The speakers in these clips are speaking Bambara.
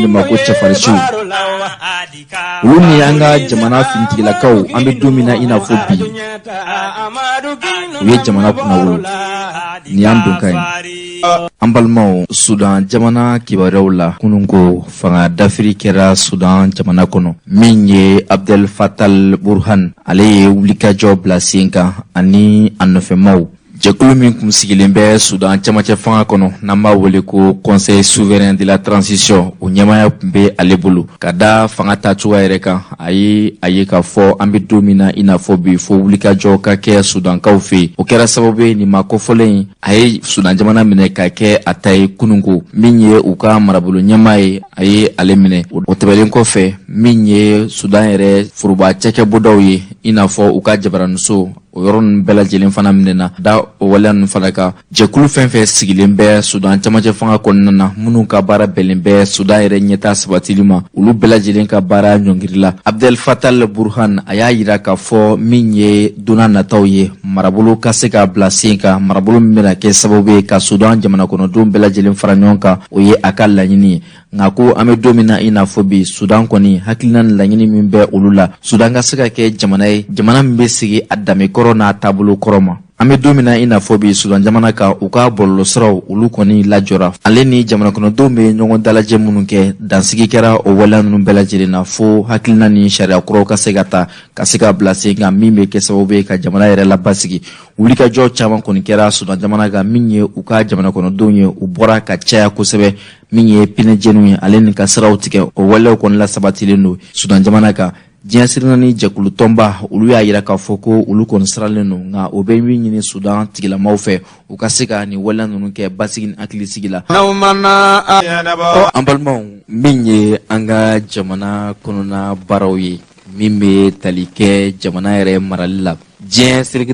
de ma ko cɛfarinsiw. Olu ni an ka jamana finitigilakaw, an bɛ don min na i n'a fɔ bi, u ye jamana kunnawolo. Nin y'an donkan ye. An balimaw, Sudan jamana kibaruyaw la, kunun ko fanga dafiri kɛra Sudan jamana kɔnɔ. Min ye Abdel Fattah Burhan, ale ye wulikajɔ bila sen kan ani a nɔfɛmaw. Jɛkulu min kun sigilen bɛ Sudan camancɛ fanga kɔnɔ, n'an b'a wele ko Conseil souverain de la transition, o ɲɛmaya tun bɛ ale bolo. Ka da fanga ta cogoya yɛrɛ kan, a ye a ye k'a fɔ an bɛ don min na i n'a fɔ bi, fo wulikajɔ ka kɛ Sudankaw fɛ yen. O kɛra sababu ye, nin maa kofɔlen in, a ye Sudan jamana minɛ ka kɛ a ta ye kununko. Min ye u ka marabolo ɲɛmaa ye, a ye ale minɛ. O tɛmɛnen kɔfɛ, min ye Sudan yɛrɛ foroba cakɛbɔdaw ye, i n'a fɔ u ka jabaraniso, o yɔrɔ ninnu bɛɛ lajɛlen fana minɛna. Da o waleya ninnu fana kan, jɛkulu fɛn fɛn sigilen bɛ Sudan camancɛ fanga kɔnɔna na, minnu ka baara bɛnnen bɛ Sudan yɛrɛ ɲɛta sabatili ma, olu bɛɛ lajɛlen ka baara ɲɔngirila. Abdel Fattah Burhan, a y'a yira k'a fɔ min ye donna nataw ye, marabolo ka se ka bila sen kan, marabolo min bɛna kɛ sababu ye ka Sudan jamana kɔnɔdenw bɛɛ lajɛlen fara ɲɔgɔn kan, o ye a ka laɲini ye. Nka ko an bɛ don min na i n'a fɔ bi, Sudan kɔni, hakilina ni laɲini min bɛ olu la, Sudan ka se ka kɛ jamana ye, jamana min bɛ sigi a danbe kɔrɔ n'a taabolo kɔrɔ ma. An bɛ don min na i n'a fɔ bi, Sudan jamana kan, u ka bɔlɔlɔsiraw, olu kɔni lajɔra. Ale ni jamana kɔnɔdenw bɛ ɲɔgɔn dalajɛ minnu kɛ, dansigi kɛra o waleya ninnu bɛɛ lajɛlen na, fo hakilina ni sariya kuraw ka se ka ta ka se ka bila sen kan, min bɛ kɛ sababu ye ka jamana yɛrɛ labasigi. Wulikajɔ caman kɔni kɛra Sudan jamana kan. Min ye u ka jamana kɔnɔdenw ye, u bɔra ka caya kosɛbɛ. Min ye pinɛjɛniw ye, ale ni ka siraw tigɛ, o waleyaw kɔni la sabatilen don Sudan jamana kan. Diɲɛ sirinaani jɛkulu tɔnba, olu y'a yira k'a fɔ ko olu kɔni siralen don, nka o bɛ min ɲini Sudan tigilamaw fɛ, u ka se ka nin waleya ninnu kɛ basigi ni hakilisigi la. An balimaw, min ye an ka jamana kɔnɔna baaraw ye, min bɛ tali kɛ jamana yɛrɛ marali la, diɲɛ seleke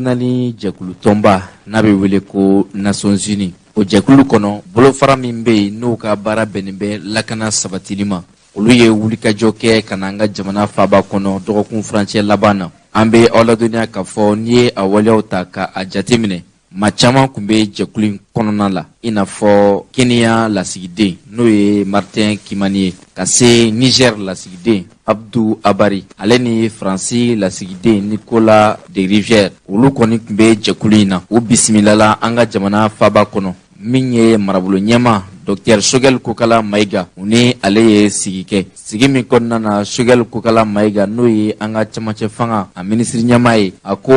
jɛkulu tɔnba n'a bɛ wele ko Nations Unies, o jɛkulu kɔnɔ, bolofara min bɛ yen n'o ka baara bɛnnen bɛ lakana sabatili ma, olu ye wulikajɔ kɛ ka na an ka jamana faba kɔnɔ dɔgɔkun furancɛ laban na. An bɛ aw ladɔnniya k'a fɔ n'i ye a waleyaw ta ka a jateminɛ, maa caman tun bɛ jɛkulu in kɔnɔna la, i n'a fɔ Kenya lasigiden, n'o ye Martin Kimani ye, ka se Niger lasigiden Abdu Abari, ale ni Faransi lasigiden Nicolas de Rivière, olu kɔni tun bɛ jɛkulu in na. U bisimilala an ka jamana faba kɔnɔ. Min ye marabolo ɲɛma, Docteur Choguel Kokala Mayiga, u ni ale ye sigi kɛ. Sigi min kɔnɔna na, Choguel Kokala Mayiga, n'o ye an ka camancɛ fanga a minisiri ɲɛmaa ye, a ko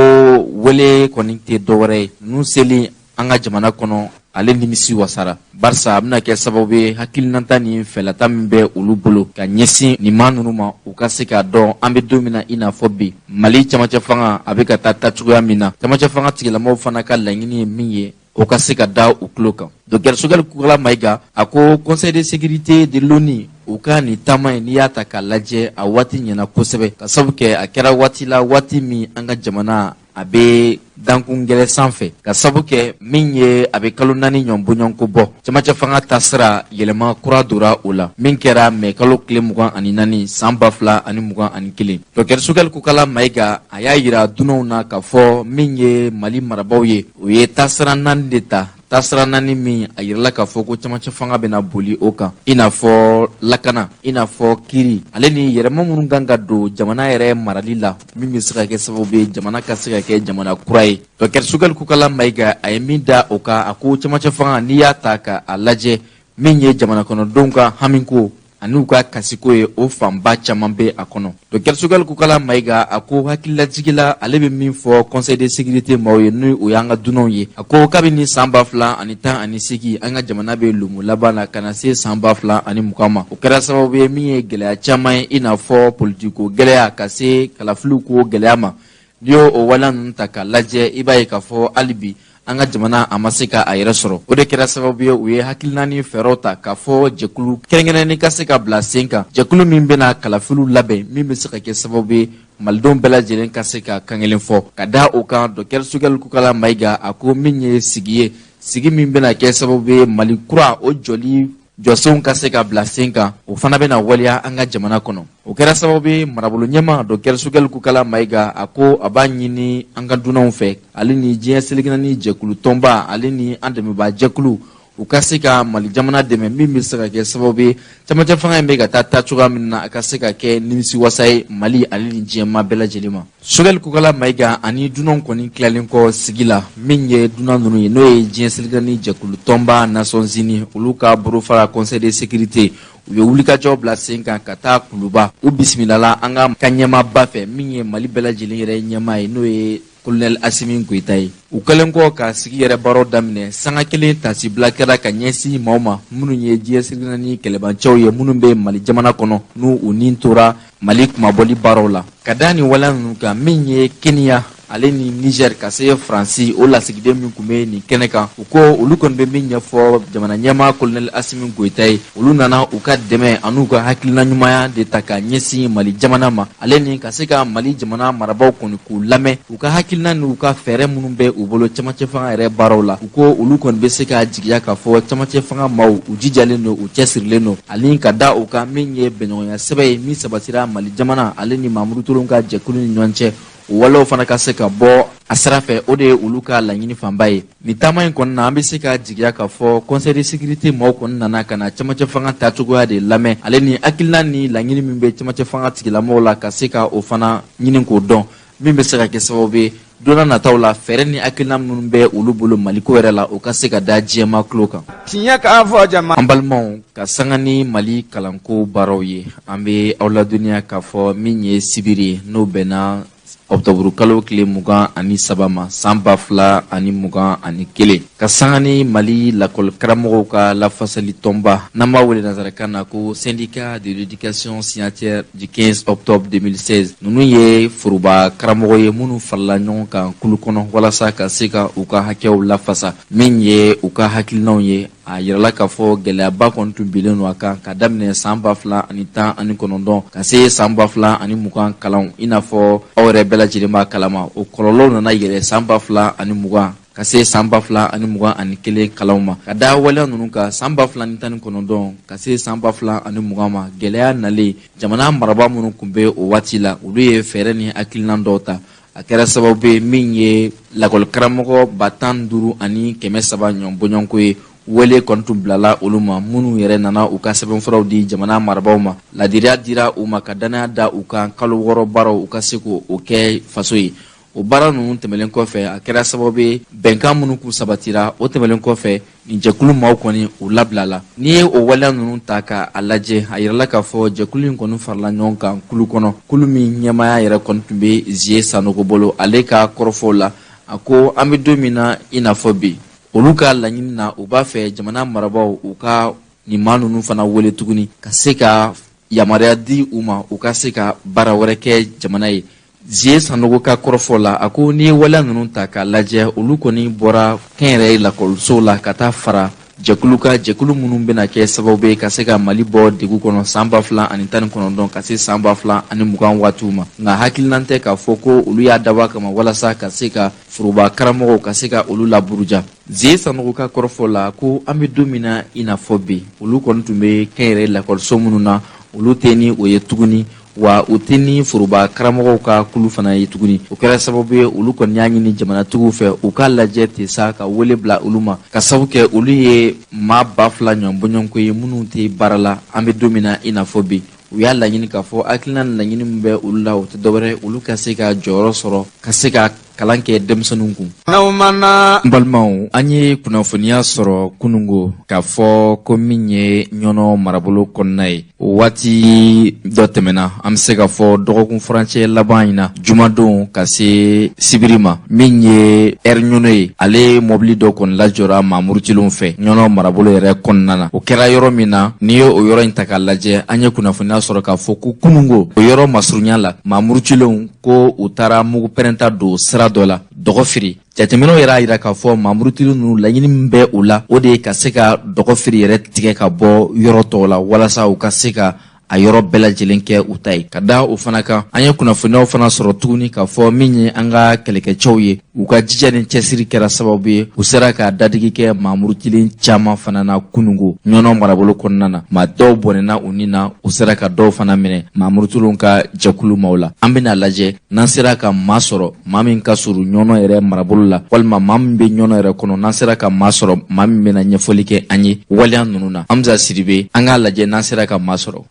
wele kɔni tɛ dɔwɛrɛ ye, ninnu seli an ka jamana kɔnɔ, ale nimisi wasara, barisa a bɛna kɛ sababu ye, hakilinata ni fɛlata min bɛ olu bolo ka ɲɛsin nin maa ninnu ma, u ka se k'a dɔn an bɛ don min na i n'a fɔ bi, Mali camancɛ fanga a bɛ ka taa taacogoya min na, camancɛ fanga tigilamaw fana ka laɲini ye min ye, o ka se ka da u tulo kan. Docteur Choguel Kokala Mayiga, a ko Conseil de sécurité de l'ONU, u ka nin taama in, n'i y'a ta k'a lajɛ, a waati ɲɛna kosɛbɛ, ka sababu kɛ a kɛra waati la, waati min an ka jamana a bɛ dankun gɛlɛ sanfɛ, ka sabu kɛ min ye, a bɛ kalo 4 ɲɔgɔn bɔɲɔgɔnko bɔ, camancɛ fanga tasira yɛlɛma kura dora o la, min kɛra mɛ kalo tile 24 san 2021. Docteur Choguel Kokala Mayiga, a y'a yira dunanw na k'a fɔ min ye Mali marabaaw ye, o ye taasira naani de ta, taasira naani min a yirala k'a fɔ ko camancɛ fanga bɛna boli o kan, i n'a fɔ lakana, i n'a fɔ kiri, ale ni yɛlɛma minnu kan ka don jamana yɛrɛ marali la, min bɛ se ka kɛ sababu ye jamana ka se ka kɛ jamana kura ye. Docteur Choguel Kokala Mayiga, a ye min da o kan, a ko camancɛ fanga, n'i y'a ta ka a lajɛ, min ye jamana kɔnɔdenw ka hamiko ani u ka kasiko ye, o fanba caman bɛ a kɔnɔ. Docteur Choguel Kokala Mayiga, a ko hakililajigila, ale bɛ min fɔ Conseil de sécurité maaw ye, n'o o y'an ka dunanw ye, a ko kabini san 2018, an ka jamana bɛ lomu laban na ka na se san 2020 ma, o kɛra sababu ye min ye gɛlɛya caman ye, i n'a fɔ politiko gɛlɛya ka se kalafiliw ko gɛlɛya ma. N'i y'o o waleya ninnu ta k'a lajɛ, i b'a ye k'a fɔ hali bi an ka jamana a ma se ka a yɛrɛ sɔrɔ. O de kɛra sababu ye, u ye hakilina ni fɛɛrɛw ta k'a fɔ jɛkulu kɛrɛnkɛrɛnnen ka se ka bila sen kan, jɛkulu min bɛna kalafiliw labɛn, min bɛ se ka kɛ sababu ye malidenw bɛɛ lajɛlen ka se ka kankelen fɔ. Ka da o kan, Docteur Choguel Kokala Mayiga, a ko min ye sigi ye, sigi min bɛna kɛ sababu ye Mali kura o jɔli jɔsenw ka se ka bila sen kan, o fana bɛna waleya an ka jamana kɔnɔ. O kɛra sababu ye, marabolo ɲɛma Docteur Choguel Kokala Mayiga, a ko a b'a ɲini an ka dunanw fɛ, ale ni diɲɛ seleke naani jɛkulu tɔnba, ale ni an dɛmɛbaa jɛkulu, U ka se ka Mali jamana dɛmɛ, min bɛ se ka kɛ sababu ye, camancɛ fanga in bɛ ka taa taa cogoya min na, a ka se ka kɛ nimisiwasa ye Mali ale ni diɲɛmaa bɛɛ lajɛlen ma. Sogɛli Kokala Mayiga ani dunanw kɔni tilalen kɔ sigi la, min ye dunan ninnu ye, n'o ye diɲɛ seleke naani jɛkulu tɔnba Nations Unies, olu ka bolofara Conseil de sécurité, u ye wulikajɔ bila sen kan ka taa Kuluba. U bisimilala an ka ɲɛmaaba fɛ, min ye Mali bɛɛ lajɛlen yɛrɛ ɲɛmaa ye, n'o ye Kolonɛli Asimi Goyita ye. U kɛlen kɔ ka sigi yɛrɛ baaraw daminɛ, sanga kelen tasibila kɛra ka ɲɛsin maaw ma minnu ye diɲɛ seleke naani kɛlɛbancɛw ye, minnu bɛ Mali jamana kɔnɔ, n'u u ni tora Mali kunmabɔli baaraw la. Ka da nin waleya ninnu kan, min ye Kenya ale ni Niger ka se Faransi, o lasigiden min tun bɛ nin kɛnɛ kan, u ko olu kɔni bɛ min ɲɛfɔ jamana ɲɛmaa Kolonɛli Asimi Goyita ye, olu nana u ka dɛmɛ an'u ka hakilina ɲumanya de ta ka ɲɛsin Mali jamana ma, ale ni ka se ka Mali jamana marabaaw kɔni k'u lamɛn, u ka hakilina n'u ka fɛɛrɛ minnu bɛ u bolo camancɛ fanga yɛrɛ baaraw la. U ko olu kɔni bɛ se ka jigiya k'a fɔ camancɛ fanga maaw, u jijalen don, u cɛsirilen don, ani ka da u kan, min ye bɛnɲɔgɔnya sɛbɛn ye min sabatira Mali jamana ale ni maa murutilenw ka jɛkulu ni ɲɔgɔn cɛ, o walew fana ka se ka bɔ a sira fɛ. O de ye olu ka laɲini fanba ye nin taama in kɔni na. An bɛ se ka jigiya k'a fɔ Conseil de sécurité maaw kɔni nana ka na camancɛ fanga taacogoya de lamɛn, ale ni hakilina ni laɲini min bɛ camancɛ fanga tigilamɔgɔw la, ka se ka o fana ɲini k'o dɔn, min bɛ se ka kɛ sababu ye don nataw la, fɛɛrɛ ni hakilina minnu bɛ olu bolo Maliko yɛrɛ la, o ka se ka da diɲɛmaa tulo kan. Tiɲɛ k'a fɔ jama. An balimaw, ka sanga ni Mali kalanko baaraw ye, an bɛ aw ladɔnniya k'a fɔ min ye sibiri ye, n'o bɛnna ɔkutɔburu kalo tile 23 ma, san 2021, ka sanga ni Mali lakɔli karamɔgɔw ka lafasali tɔnba, n'an b'a wele nansarakan na ko Syndicat de l'éducation signataire du 15 octobre 2016, ninnu ye foroba karamɔgɔ ye minnu farala ɲɔgɔn kan kulu kɔnɔ walasa ka se ka u ka hakɛw lafasa. Min ye u ka hakilinaw ye, a yirala k'a fɔ gɛlɛyaba kɔni tun bilen don a kan ka daminɛ san 2019 ka se san 2020 kalanw. I n'a fɔ aw yɛrɛ bɛɛ lajɛlen b'a kalama, o kɔlɔlɔw nana yɛlɛ san 2020 ka se san 2021 kalanw ma. Ka da waleya ninnu kan, san 2019 ka se san 2020 ma, gɛlɛya nalen, jamana marabaa minnu tun bɛ o waati la, olu ye fɛɛrɛ ni hakilina dɔw ta. A kɛra sababu ye, min ye lakɔlikaramɔgɔ 15,300 ɲɔgɔn bɔɲɔgɔnko ye, wele kɔni tun bilala olu ma, minnu yɛrɛ nana u ka sɛbɛnfuraw di jamana marabaaw ma. Ladiriya dira u ma ka dannaya da u kan, kalo 6 baaraw, u ka se k'o kɛ faso ye. O baara ninnu tɛmɛlen kɔfɛ, a kɛra sababu ye, bɛnkan minnu kun sabatira, o tɛmɛlen kɔfɛ, nin jɛkulu maaw kɔni, u labilala. N'i ye o waleya ninnu ta ka a lajɛ, a yirala k'a fɔ jɛkulu in kɔni farala ɲɔgɔn kan kulu kɔnɔ, kulu min ɲɛmaaya yɛrɛ kɔni tun bɛ Zie Sanogo bolo. Ale ka kɔrɔfɔw la, a ko an bɛ don min na i n'a fɔ bi, olu ka laɲini na, u b'a fɛ jamana marabaaw u ka nin maa ninnu fana wele tuguni ka se ka yamaruya di u ma, u ka se ka baara wɛrɛ kɛ jamana ye. Zie Sanogo ka kɔrɔfɔ la, a ko n'i ye waleya ninnu ta k'a lajɛ, olu kɔni bɔra kɛnyɛrɛye lakɔlisow la ka taa fara jɛkulu ka jɛkulu minnu bɛna kɛ sababu ye ka se ka Mali bɔ degun kɔnɔ san 2019 ka se san 2020 waatiw ma. Nka hakilinan tɛ k'a fɔ ko olu y'a dabɔ a kama walasa ka se ka foroba karamɔgɔw ka se ka olu laburuja. Zie Sanogo ka kɔrɔfɔ la, ko an bɛ don min na i n'a fɔ bi, olu kɔni tun bɛ kɛnyɛrɛye lakɔliso minnu na, olu tɛ ni o ye tuguni, wa u tɛ ni foroba karamɔgɔw ka kulu fana ye tuguni. O kɛra sababu ye, olu kɔni y'a ɲini jamanatigiw fɛ, u k'a lajɛ ten sa ka wele bila olu ma, ka sabu kɛ olu ye maa 2000 ɲɔgɔn bɔɲɔgɔnko ye minnu tɛ baara la an bɛ don min na i n'a fɔ bi. U y'a laɲini k'a fɔ hakilina ni laɲini min bɛ olu la, o tɛ dɔwɛrɛ, olu ka se ka jɔyɔrɔ sɔrɔ ka se ka kalan kɛ denmisɛnninw kun. N balimaw, an ye kunnafoniya sɔrɔ kunungo k'a fɔ ko min ye Ɲɔnɔ marabolo kɔnɔna ye, o waati dɔ tɛmɛna, an bɛ se k'a fɔ dɔgɔkun furancɛ laban in na, jumadon ka se sibiri ma, min ye Air Ɲɔnɔ ye, ale mɔbili dɔ kɔni lajɔra maa murutilenw fɛ Ɲɔnɔ marabolo yɛrɛ kɔnɔna na. O kɛra yɔrɔ min na, n'i ye o yɔrɔ in ta k'a lajɛ, an ye kunnafoniya sɔrɔ k'a fɔ ko kunungo, o yɔrɔ masurunya la, maa murutilenw ko u taara mugu pɛrɛnta don sira dɔ la dɔgɔ firi. Jateminɛw yɛrɛ y'a yira k'a fɔ maa murutilen ninnu, laɲini min bɛ u la, o de ye ka se ka dɔgɔ firi yɛrɛ tigɛ ka bɔ yɔrɔ tɔw la, walasa u ka se ka a yɔrɔ bɛɛ lajɛlen kɛ u ta ye. Ka da o fana kan, an ye kunnafoniyaw fana sɔrɔ tuguni k'a fɔ min ye an ka kɛlɛkɛcɛw ye, u ka jija ni cɛsiri kɛra sababu ye u sera ka dadigi kɛ maa murutilen caman fana na kunungo Ɲɔnɔ marabolo kɔnɔna na. Maa dɔw bɔnɛna u ni na, u sera ka dɔw fana minɛ maa murutilenw ka jɛkulu maaw la. An bɛna lajɛ n'an sera ka maa sɔrɔ, maa min ka surun Ɲɔnɔ yɛrɛ marabolo la, walima maa min bɛ Ɲɔnɔ yɛrɛ kɔnɔ, n'an sera ka maa sɔrɔ, maa min bɛna ɲɛfɔli kɛ an ye waleya ninnu na. Hamza Sidibe, an k'a lajɛ n'an sera ka maa sɔrɔ.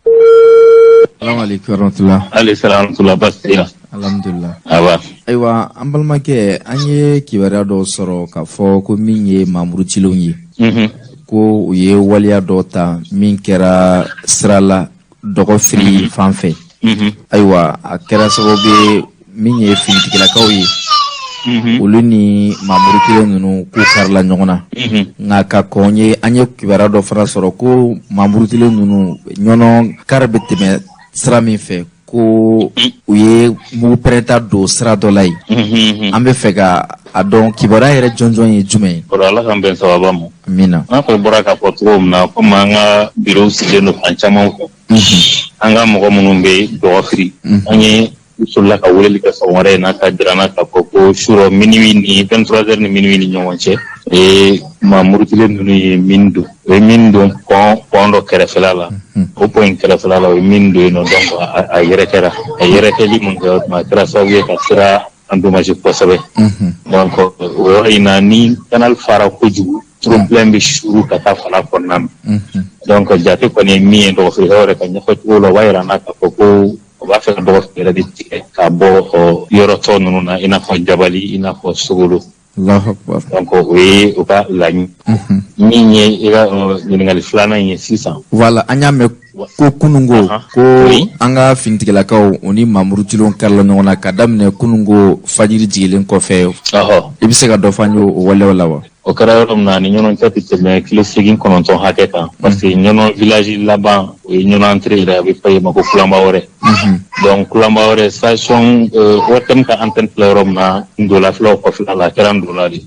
Salamu aleykum warahmatula. Ale salamtula, basi. Alhamdulillah. Awa. Ayiwa, an balimakɛ, an ye kibaruya dɔw sɔrɔ k'a fɔ ko min ye maa murutilenw ye, ko u ye waleya dɔ ta min kɛra sira la Dɔgɔfiri fan fɛ. Ayiwa, a kɛra sababu ye min ye finitigilakaw ye, olu ni maa murutilen ninnu k'u karila ɲɔgɔn na. Nka ka kɔn ye, an ye kibaruya dɔ fana sɔrɔ ko maa murutilen ninnu, Ɲɔnɔ kari bɛ tɛmɛ sira min fɛ, ko u ye mugu pɛrɛnta don sira dɔ la yen. An bɛ fɛ ka a dɔn, kibaruya yɛrɛ jɔnjɔn ye jumɛn ye? Kɔrɔ, Ala k'an bɛn sababa ma. Amina. N'a fɔ bɔra k'a fɔ cogo min na, komi an ka bureau sigilen don fan caman fɛ, an ka mɔgɔ minnu bɛ Dɔgɔfiri, an ye u solila ka weleli kɛ sɔgɔmada in na ka jira an na k'a fɔ ko surɔ minuit ni 23 heures ni minuit ni ɲɔgɔn cɛ, ee, maa murutilen ninnu ye mine don. U ye mine don pont dɔ kɛrɛfɛla la. O pont in kɛrɛfɛla la, u ye mine don yen nɔ. Donc a yɛrɛkɛra. A yɛrɛkɛli mun kɛ, o tuma a kɛra sababu ye ka sira endommagé kosɛbɛ. Donc o yɔrɔ in na, ni canal fara kojugu, trop plein bɛ suru ka taa fala kɔnɔna na. Donc jate kɔni ye min ye, dɔgɔtɔrɔkɛw yɛrɛ ka ɲɛfɔcogo la, o b'a yira an na k'a fɔ ko o b'a fɛ ka dɔgɔtɔrɔ yɛrɛ de tigɛ ka bɔ yɔrɔ tɔ ninnu na, i n'a fɔ Jabali, i n'a fɔ Sogolo. Allahu akbar. Donc o ye u ka laɲini. Min ye i ka ɲininkali filanan ye sisan. Voilà, an y'a mɛn ko kunungo ko an ka finitigilakaw, u ni maa murutilenw karila ɲɔgɔn na ka daminɛ kunungo fajiri jigilen kɔfɛ. I bɛ se ka dɔ fɔ an ye o waleyaw la wa? O kɛra yɔrɔ min na, ni Ɲɔnɔ cɛ tɛ tɛmɛ kilo 89 hakɛ kan, parce que Ɲɔnɔ village laban, o ye Ɲɔnɔ entrée yɛrɛ, a bɛ fɔ yen ma ko Kulanba wɛrɛ. Donc Kulanba wɛrɛ station ORTM ka antenne filɛ yɔrɔ min na, Ndola filɛ o kɔfɛla la, a kɛra Ndola de.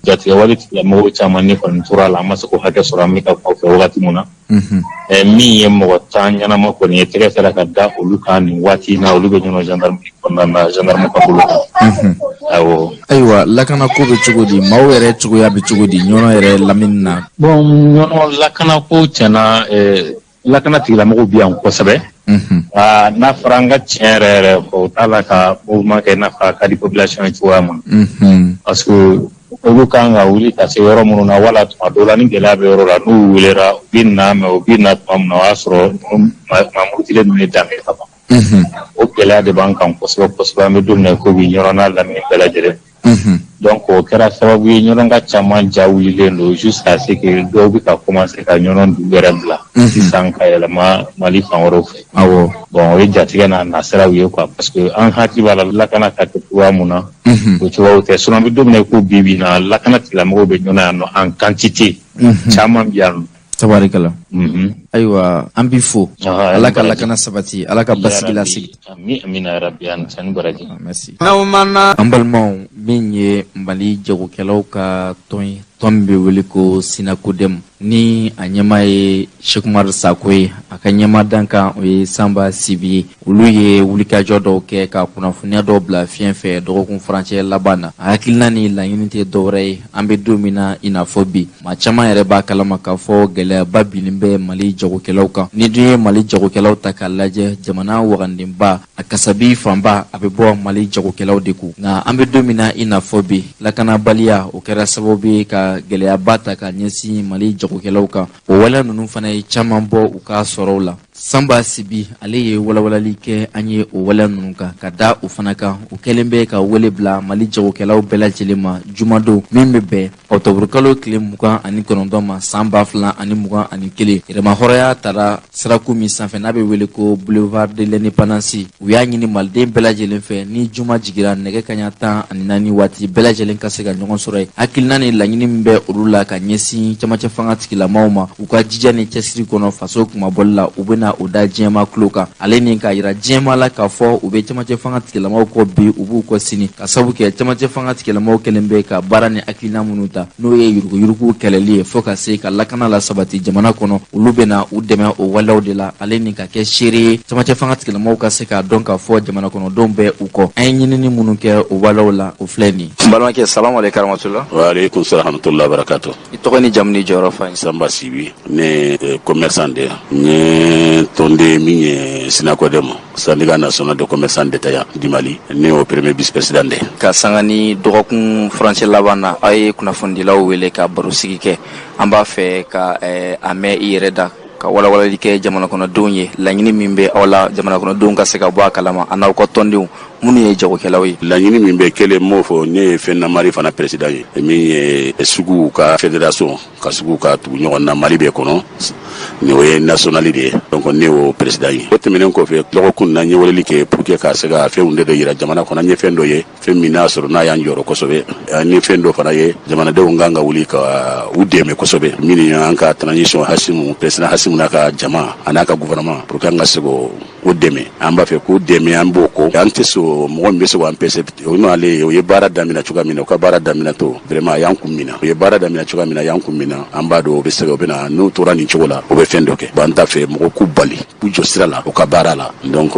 Jatigɛ wale tigilamɔgɔw caman ne kɔni tora la, an ma se k'o hakɛ sɔrɔ. An bɛ ka kuma fɛ wagati min na, min ye mɔgɔ 10 ɲɛnama kɔni ye, tɛgɛ sera ka da olu kan nin waati in na. Olu bɛ Ɲɔnɔ gendarmerie kɔnɔna na, gendarme ka bolo kan, awɔ. Ayiwa, lakanako bɛ cogo di? Maaw yɛrɛ cogoya bɛ cogo di Ɲɔnɔ yɛrɛ lamini na? Bon, Ɲɔnɔ lakanako, tiɲɛna, lakana tigilamɔgɔw bi yan kosɛbɛ. N'a fɔra an ka tiɲɛ yɛrɛ yɛrɛ fɔ, u t'a la ka mouvement kɛ i n'a fɔ a ka di population ye cogoya min na, parce que olu kan ka wuli ka se yɔrɔ minnu na, wala tuma dɔw la ni gɛlɛya bɛ yɔrɔ la, n'u welera, u bɛ na. Mais u bɛ na tuma min na, o y'a sɔrɔ maa murutilen ninnu ye danbe ka ban. O gɛlɛya de b'an kan kosɛbɛ kosɛbɛ, an bɛ don min na i ko bi, Ɲɔnɔ n'a lamini bɛɛ lajɛlen. Donc o kɛra sababu ye, Ɲɔnɔ ka caman ja wulilen don jusqu'à ce que dɔw bɛ ka commencer ka Ɲɔnɔ dugu yɛrɛ bila sisan ka yɛlɛma Mali fan wɛrɛw fɛ. Bon, o ye jatigɛ n'a nasiraw ye quoi, parce que an hakili b'a la lakana ka kɛ cogoya mun na, o cogoyaw tɛ. Sinon an bɛ don min na i ko bi bi in na, lakana tigilamɔgɔw bɛ Ɲɔnɔ yan nɔ en quantité, caman bɛ yan nɔ. Tabarikala. Ayiwa, an b'i fo. Ala ka lakana sabati, Ala ka basigi lasigi. Ami, amina yarabi, an ni baraji. Merci. An balimaw, min ye Mali jagokɛlaw ka tɔn ye, tɔn min bɛ wele ko Synacoden, ni a ɲɛmaa ye Sekumar Sako ye, a ka ɲɛmaa dankan o ye Sanba Sibi ye, olu ye wulikajɔ dɔw kɛ ka kunnafoniya dɔw bila fiɲɛ fɛ dɔgɔkun furancɛ laban na. A hakilina ni laɲini tɛ dɔwɛrɛ ye, an bɛ don min na i n'a fɔ bi, maa caman yɛrɛ b'a kalama k'a fɔ gɛlɛyaba binnen bɛ Mali jagokɛlaw kan. Ni dun ye Mali jagokɛlaw ta k'a lajɛ, jamana wagandenba a kasabi fanba a bɛ bɔ Mali jagokɛlaw de kun. Nka an bɛ don min na i n'a fɔ bi, lakanabaliya o kɛra sababu ye ka gɛlɛyaba ta ka ɲɛsin Mali jagokɛlaw kan. O waleya ninnu fana ye caman bɔ u ka sɔrɔw la. Sanba Sibi, ale ye walawalali kɛ an ye o waleya ninnu kan. Ka da o fana kan, o kɛlen bɛ ka wele bila Mali jagokɛlaw bɛɛ lajɛlen ma jumadon min bɛ bɛn ɔktɔburukalo tile 29 ma san 2021, yɛrɛmahɔrɔnya tara sirako min sanfɛ n'a bɛ wele ko Boulevard de l'Indépendance. U y'a ɲini maliden bɛɛ lajɛlen fɛ, ni juma jigira nɛgɛ kaɲa 14 waati, bɛɛ lajɛlen ka se ka ɲɔgɔn sɔrɔ yen. Hakilina ni laɲini min bɛ olu la ka ɲɛsin camancɛ fanga tigilamaw ma, u ka jija ni cɛsiri kɔnɔ faso kunmabɔli la, u bɛna bɛna o da diɲɛmaa tulo kan, ale ni k'a yira diɲɛmaa la k'a fɔ u bɛ cɛmancɛ fanga tigilamaw kɔ bi, u b'u kɔ sini, ka sabu kɛ cɛmancɛ fanga tigilamaw kɛlen bɛ ka baara ni hakilina minnu ta, n'o ye yuruguyurugu kɛlɛli ye, fo ka se ka lakana la sabati jamana kɔnɔ. Olu bɛna u dɛmɛ o waleyaw de la, ale ni ka kɛ seere ye cɛmancɛ fanga tigilamaw ka se k'a dɔn k'a fɔ jamana kɔnɔdenw bɛ u kɔ. An ye ɲinini minnu kɛ o waleyaw la, o filɛ nin ye. N balimakɛ, salamu aleykum rahmatula. Wa aleykum salam rahmatulah barakatu. I tɔgɔ ni jamu ni jɔyɔrɔ fɔ an ye. Sanba Sibi, ne ye commerçant de ye. N ye tɔnden min ye SYNACODEM, Syndicat national de commerçants détaillants du Mali, ne y'o premier vice président de ye. Ka sanga ni dɔgɔkun furancɛ laban na, aw ye kunnafonidilaw wele ka barosigi kɛ. An b'a fɛ ka a mɛn i yɛrɛ da, ka walawalali kɛ jamana kɔnɔdenw ye, laɲini min bɛ aw la, jamana kɔnɔdenw ka se ka bɔ a kalama, a n'aw ka tɔndenw minnu ye jagokɛlaw ye. Laɲini min bɛ kelen, m'o fɔ. Ne ye FENAMARI fana président ye, min ye suguw ka fédération, ka suguw ka tugu ɲɔgɔn na Mali bɛɛ kɔnɔ, ni o ye national de ye. Donc ne y'o président ye. O tɛmɛnen kɔfɛ, dɔgɔkun na, n ye weleli kɛ pour que ka se ka fɛnw de yira jamana kɔnɔ. N ye fɛn dɔ ye, fɛn min n'a sɔrɔ n'a y'an jɔrɔ kosɛbɛ, ani fɛn dɔ fana ye jamanadenw kan ka wuli ka u dɛmɛ kosɛbɛ, min ye an ka transition, Hasimu, président Hasimu n'a ka jama, a n'a ka gouvernement, pour que an ka se k'o dɛmɛ. An b'a fɛ k'u dɛmɛ, an b'o kɔ. An tɛ so mɔgɔ min bɛ se k'an pese o n'ale. O ye baara daminɛ cogoya min na, u ka baara daminɛ to, vraiment a y'an kun minɛ. U ye baara daminɛ cogoya min na, a y'an kun minɛ. An b'a dɔn o bɛ se o bɛ na. N'u tora nin cogo la, o bɛ fɛn dɔ kɛ. Bon, an t'a fɛ mɔgɔ k'u bali k'u jɔ sira la u ka baara la. Donc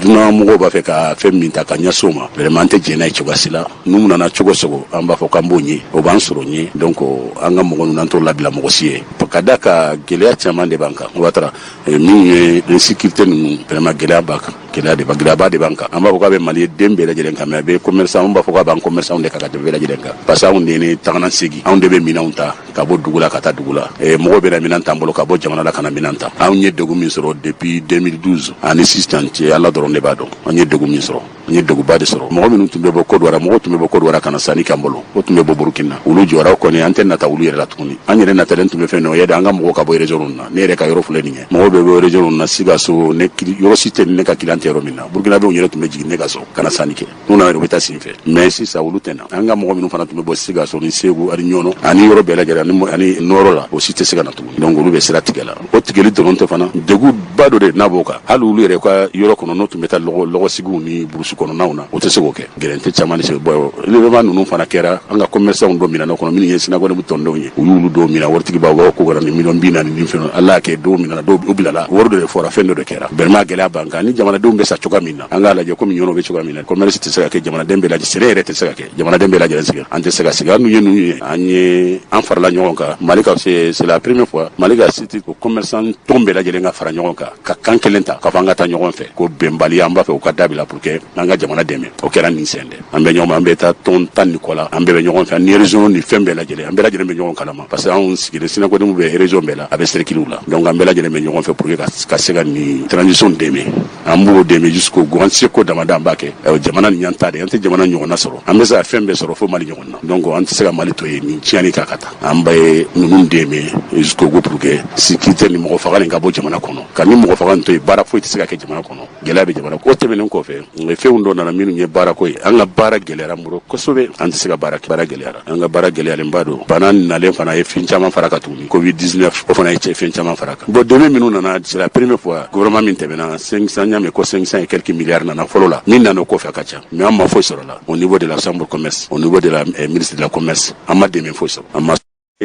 dunan mɔgɔw b'a fɛ ka fɛn min ta ka ɲɛsin o ma, vraiment an tɛ jɛn n'a ye cogoya si la. N'u nana cogo sogo, an b'a fɔ k'an b'o ɲɛ, o b'an sɔrɔ ɲɛ. Donc an ka mɔgɔ ninnu, an t'o labila mɔgɔ si ye, ka da ka gɛlɛya caman de b'an kan. Watara min ye insécurité ninnu, vraiment gɛlɛya b'a kan, gɛlɛya de gɛlɛyaba de b'an kan. An b'a fɔ k'a bɛ Mali den bɛɛ lajɛlen kan, mais a bɛ commerçant, an b'a fɔ k'a b'an commerçant de kan ka tɛmɛ bɛɛ lajɛlen kan, parce que anw de ni tagana segi, anw de bɛ minɛnw ta ka bɔ dugu la ka taa dugu la. Mɔgɔw bɛ na minɛn t'an bolo ka bɔ jamana la ka na minɛn ta. Anw ye degun min sɔrɔ depuis 2012 ani sisan cɛ, Ala dɔrɔn de b'a dɔn an ye degun min sɔrɔ. An ye degunba de sɔrɔ. Mɔgɔ minnu tun bɛ bɔ Kodowari, mɔgɔw tun bɛ bɔ Kodowari ka na sanni k'an bolo, o tun bɛ bɔ Burukina, olu jɔra kɔni. An tɛ nata olu yɛrɛ la tuguni. An yɛrɛ natalen tun bɛ fɛn dɔ ye, an ka mɔgɔw ka bɔ région na. Ne yɛrɛ ka yɔrɔ filɛ nin ye, mɔgɔw bɛ bɔ région na, Sikaso, ne yɔrɔ si tɛ ne ka client tɛ yɔrɔ min na. Burukinabew yɛrɛ tun bɛ jigin ne ka so ka na sanni kɛ. N'u nana, u bɛ taa sen fɛ, mais sisan olu tɛ na. An ka mɔgɔ minnu fana tun bɛ bɔ Sikaso ni Segu ani Ɲɔnɔ ani yɔrɔ bɛɛ lajɛlen ani Nɔrɔ la, o si tɛ se ka na tuguni. Donc olu bɛ sira tigɛ la. O tigɛli dɔrɔn tɛ fana, degunba dɔ de n'a b'o kan. Hali olu yɛrɛ ka yɔrɔ kɔnɔ, n'o tun bɛ taa lɔgɔsigiw ni burusi kɔnɔnaw na, o tɛ se k'o kɛ. Gɛrɛntɛ caman de se bɔ. Événement ninnu fana kɛra, an ka commerçant dɔ minɛ kɔnɔ, minnu ye SYNACODEM tɔndenw ye, u y'olu dɔw minɛ. Waritigibaw b'aw ko kɛra ni miliyɔn 40 ni fɛn. Ala y'a kɛ dɔw minɛna, dɔw bilala, wari dɔ de fɔra, fɛn dɔ de kɛra. Vraiment gɛlɛya b'an kan. Ni jamanadenw bɛ sa cogoya min na, an k'a lajɛ komi ɲɔnɔ bɛ cogoya min na. Commerce tɛ se ka kɛ, jamanaden bɛɛ lajɛ, sɛnɛ yɛrɛ tɛ se ka kɛ, jamanaden bɛɛ lajɛlen sigi, an tɛ se ka sigi. An ye ninnu ye, an ye an farala ɲɔgɔn kan. Mali ka, c'est la première fois Mali ka site ko commerçant tɔn bɛɛ lajɛlen ka fara ɲɔgɔn kan, ka kan kelen ta, ka fɔ an ka taa ɲɔgɔn fɛ, ko bɛnbaliya, an b'a fɛ u ka dabila pour que an ka jamana dɛmɛ. O kɛra nin sen dɛ. An bɛ ɲɔgɔn, an bɛ taa tɔn 10 ni kɔ la, an bɛɛ bɛ ɲɔgɔn fɛ ni région ni fɛn bɛɛ lajɛlen. An bɛɛ lajɛlen bɛ ɲɔgɔn kalama, parce que anw sigilen SYNACODEM bɛ région bɛɛ la, a bɛ cercle la. Donc an bɛɛ lajɛlen bɛ ɲɔgɔn fɛ pour que ka se ka nin transition dɛmɛ. An b'o dɛmɛ jusqu'au bout, an seko damada an b'a kɛ. Jamana nin y'an ta de, an tɛ jamana ɲɔgɔnna sɔrɔ. An bɛ se ka fɛn bɛɛ sɔrɔ fo Mali ɲɔgɔn na. Donc an tɛ se ka Mali to yen nin tiɲɛni kan ka taa. An bɛ ninnu dɛmɛ jusqu'au bout pour que sécurité ni mɔgɔ faga nin ka bɔ jamana kɔnɔ. Ka ni mɔgɔ faga nin to yen, baara foyi tɛ se ka kɛ jamana kɔnɔ. Gɛlɛya bɛ jamana. O tɛmɛnen kɔfɛ, fɛnw dɔ nana minnu ye baarako ye. An ka baara gɛlɛyara n bolo kosɛbɛ, an tɛ se ka baara kɛ, baara gɛlɛyara, an ka baara gɛlɛyalenba don. Bana nalen fana ye fɛn caman fara kan tuguni, Covid 19, o fana ye cɛ fɛn caman fara kan. Bon, dɛmɛ minnu nana, c'est la première fois gouvernement min tɛmɛna, 500, n y'a mɛn ko 500 et quelques milliards nana fɔlɔ la. Min nana o kɔfɛ, a ka ca, mais an ma foyi sɔrɔ la. Au niveau de la chambre commerce, au niveau de la ministre de la commerce, an ma dɛmɛ foyi sɔrɔ. An ma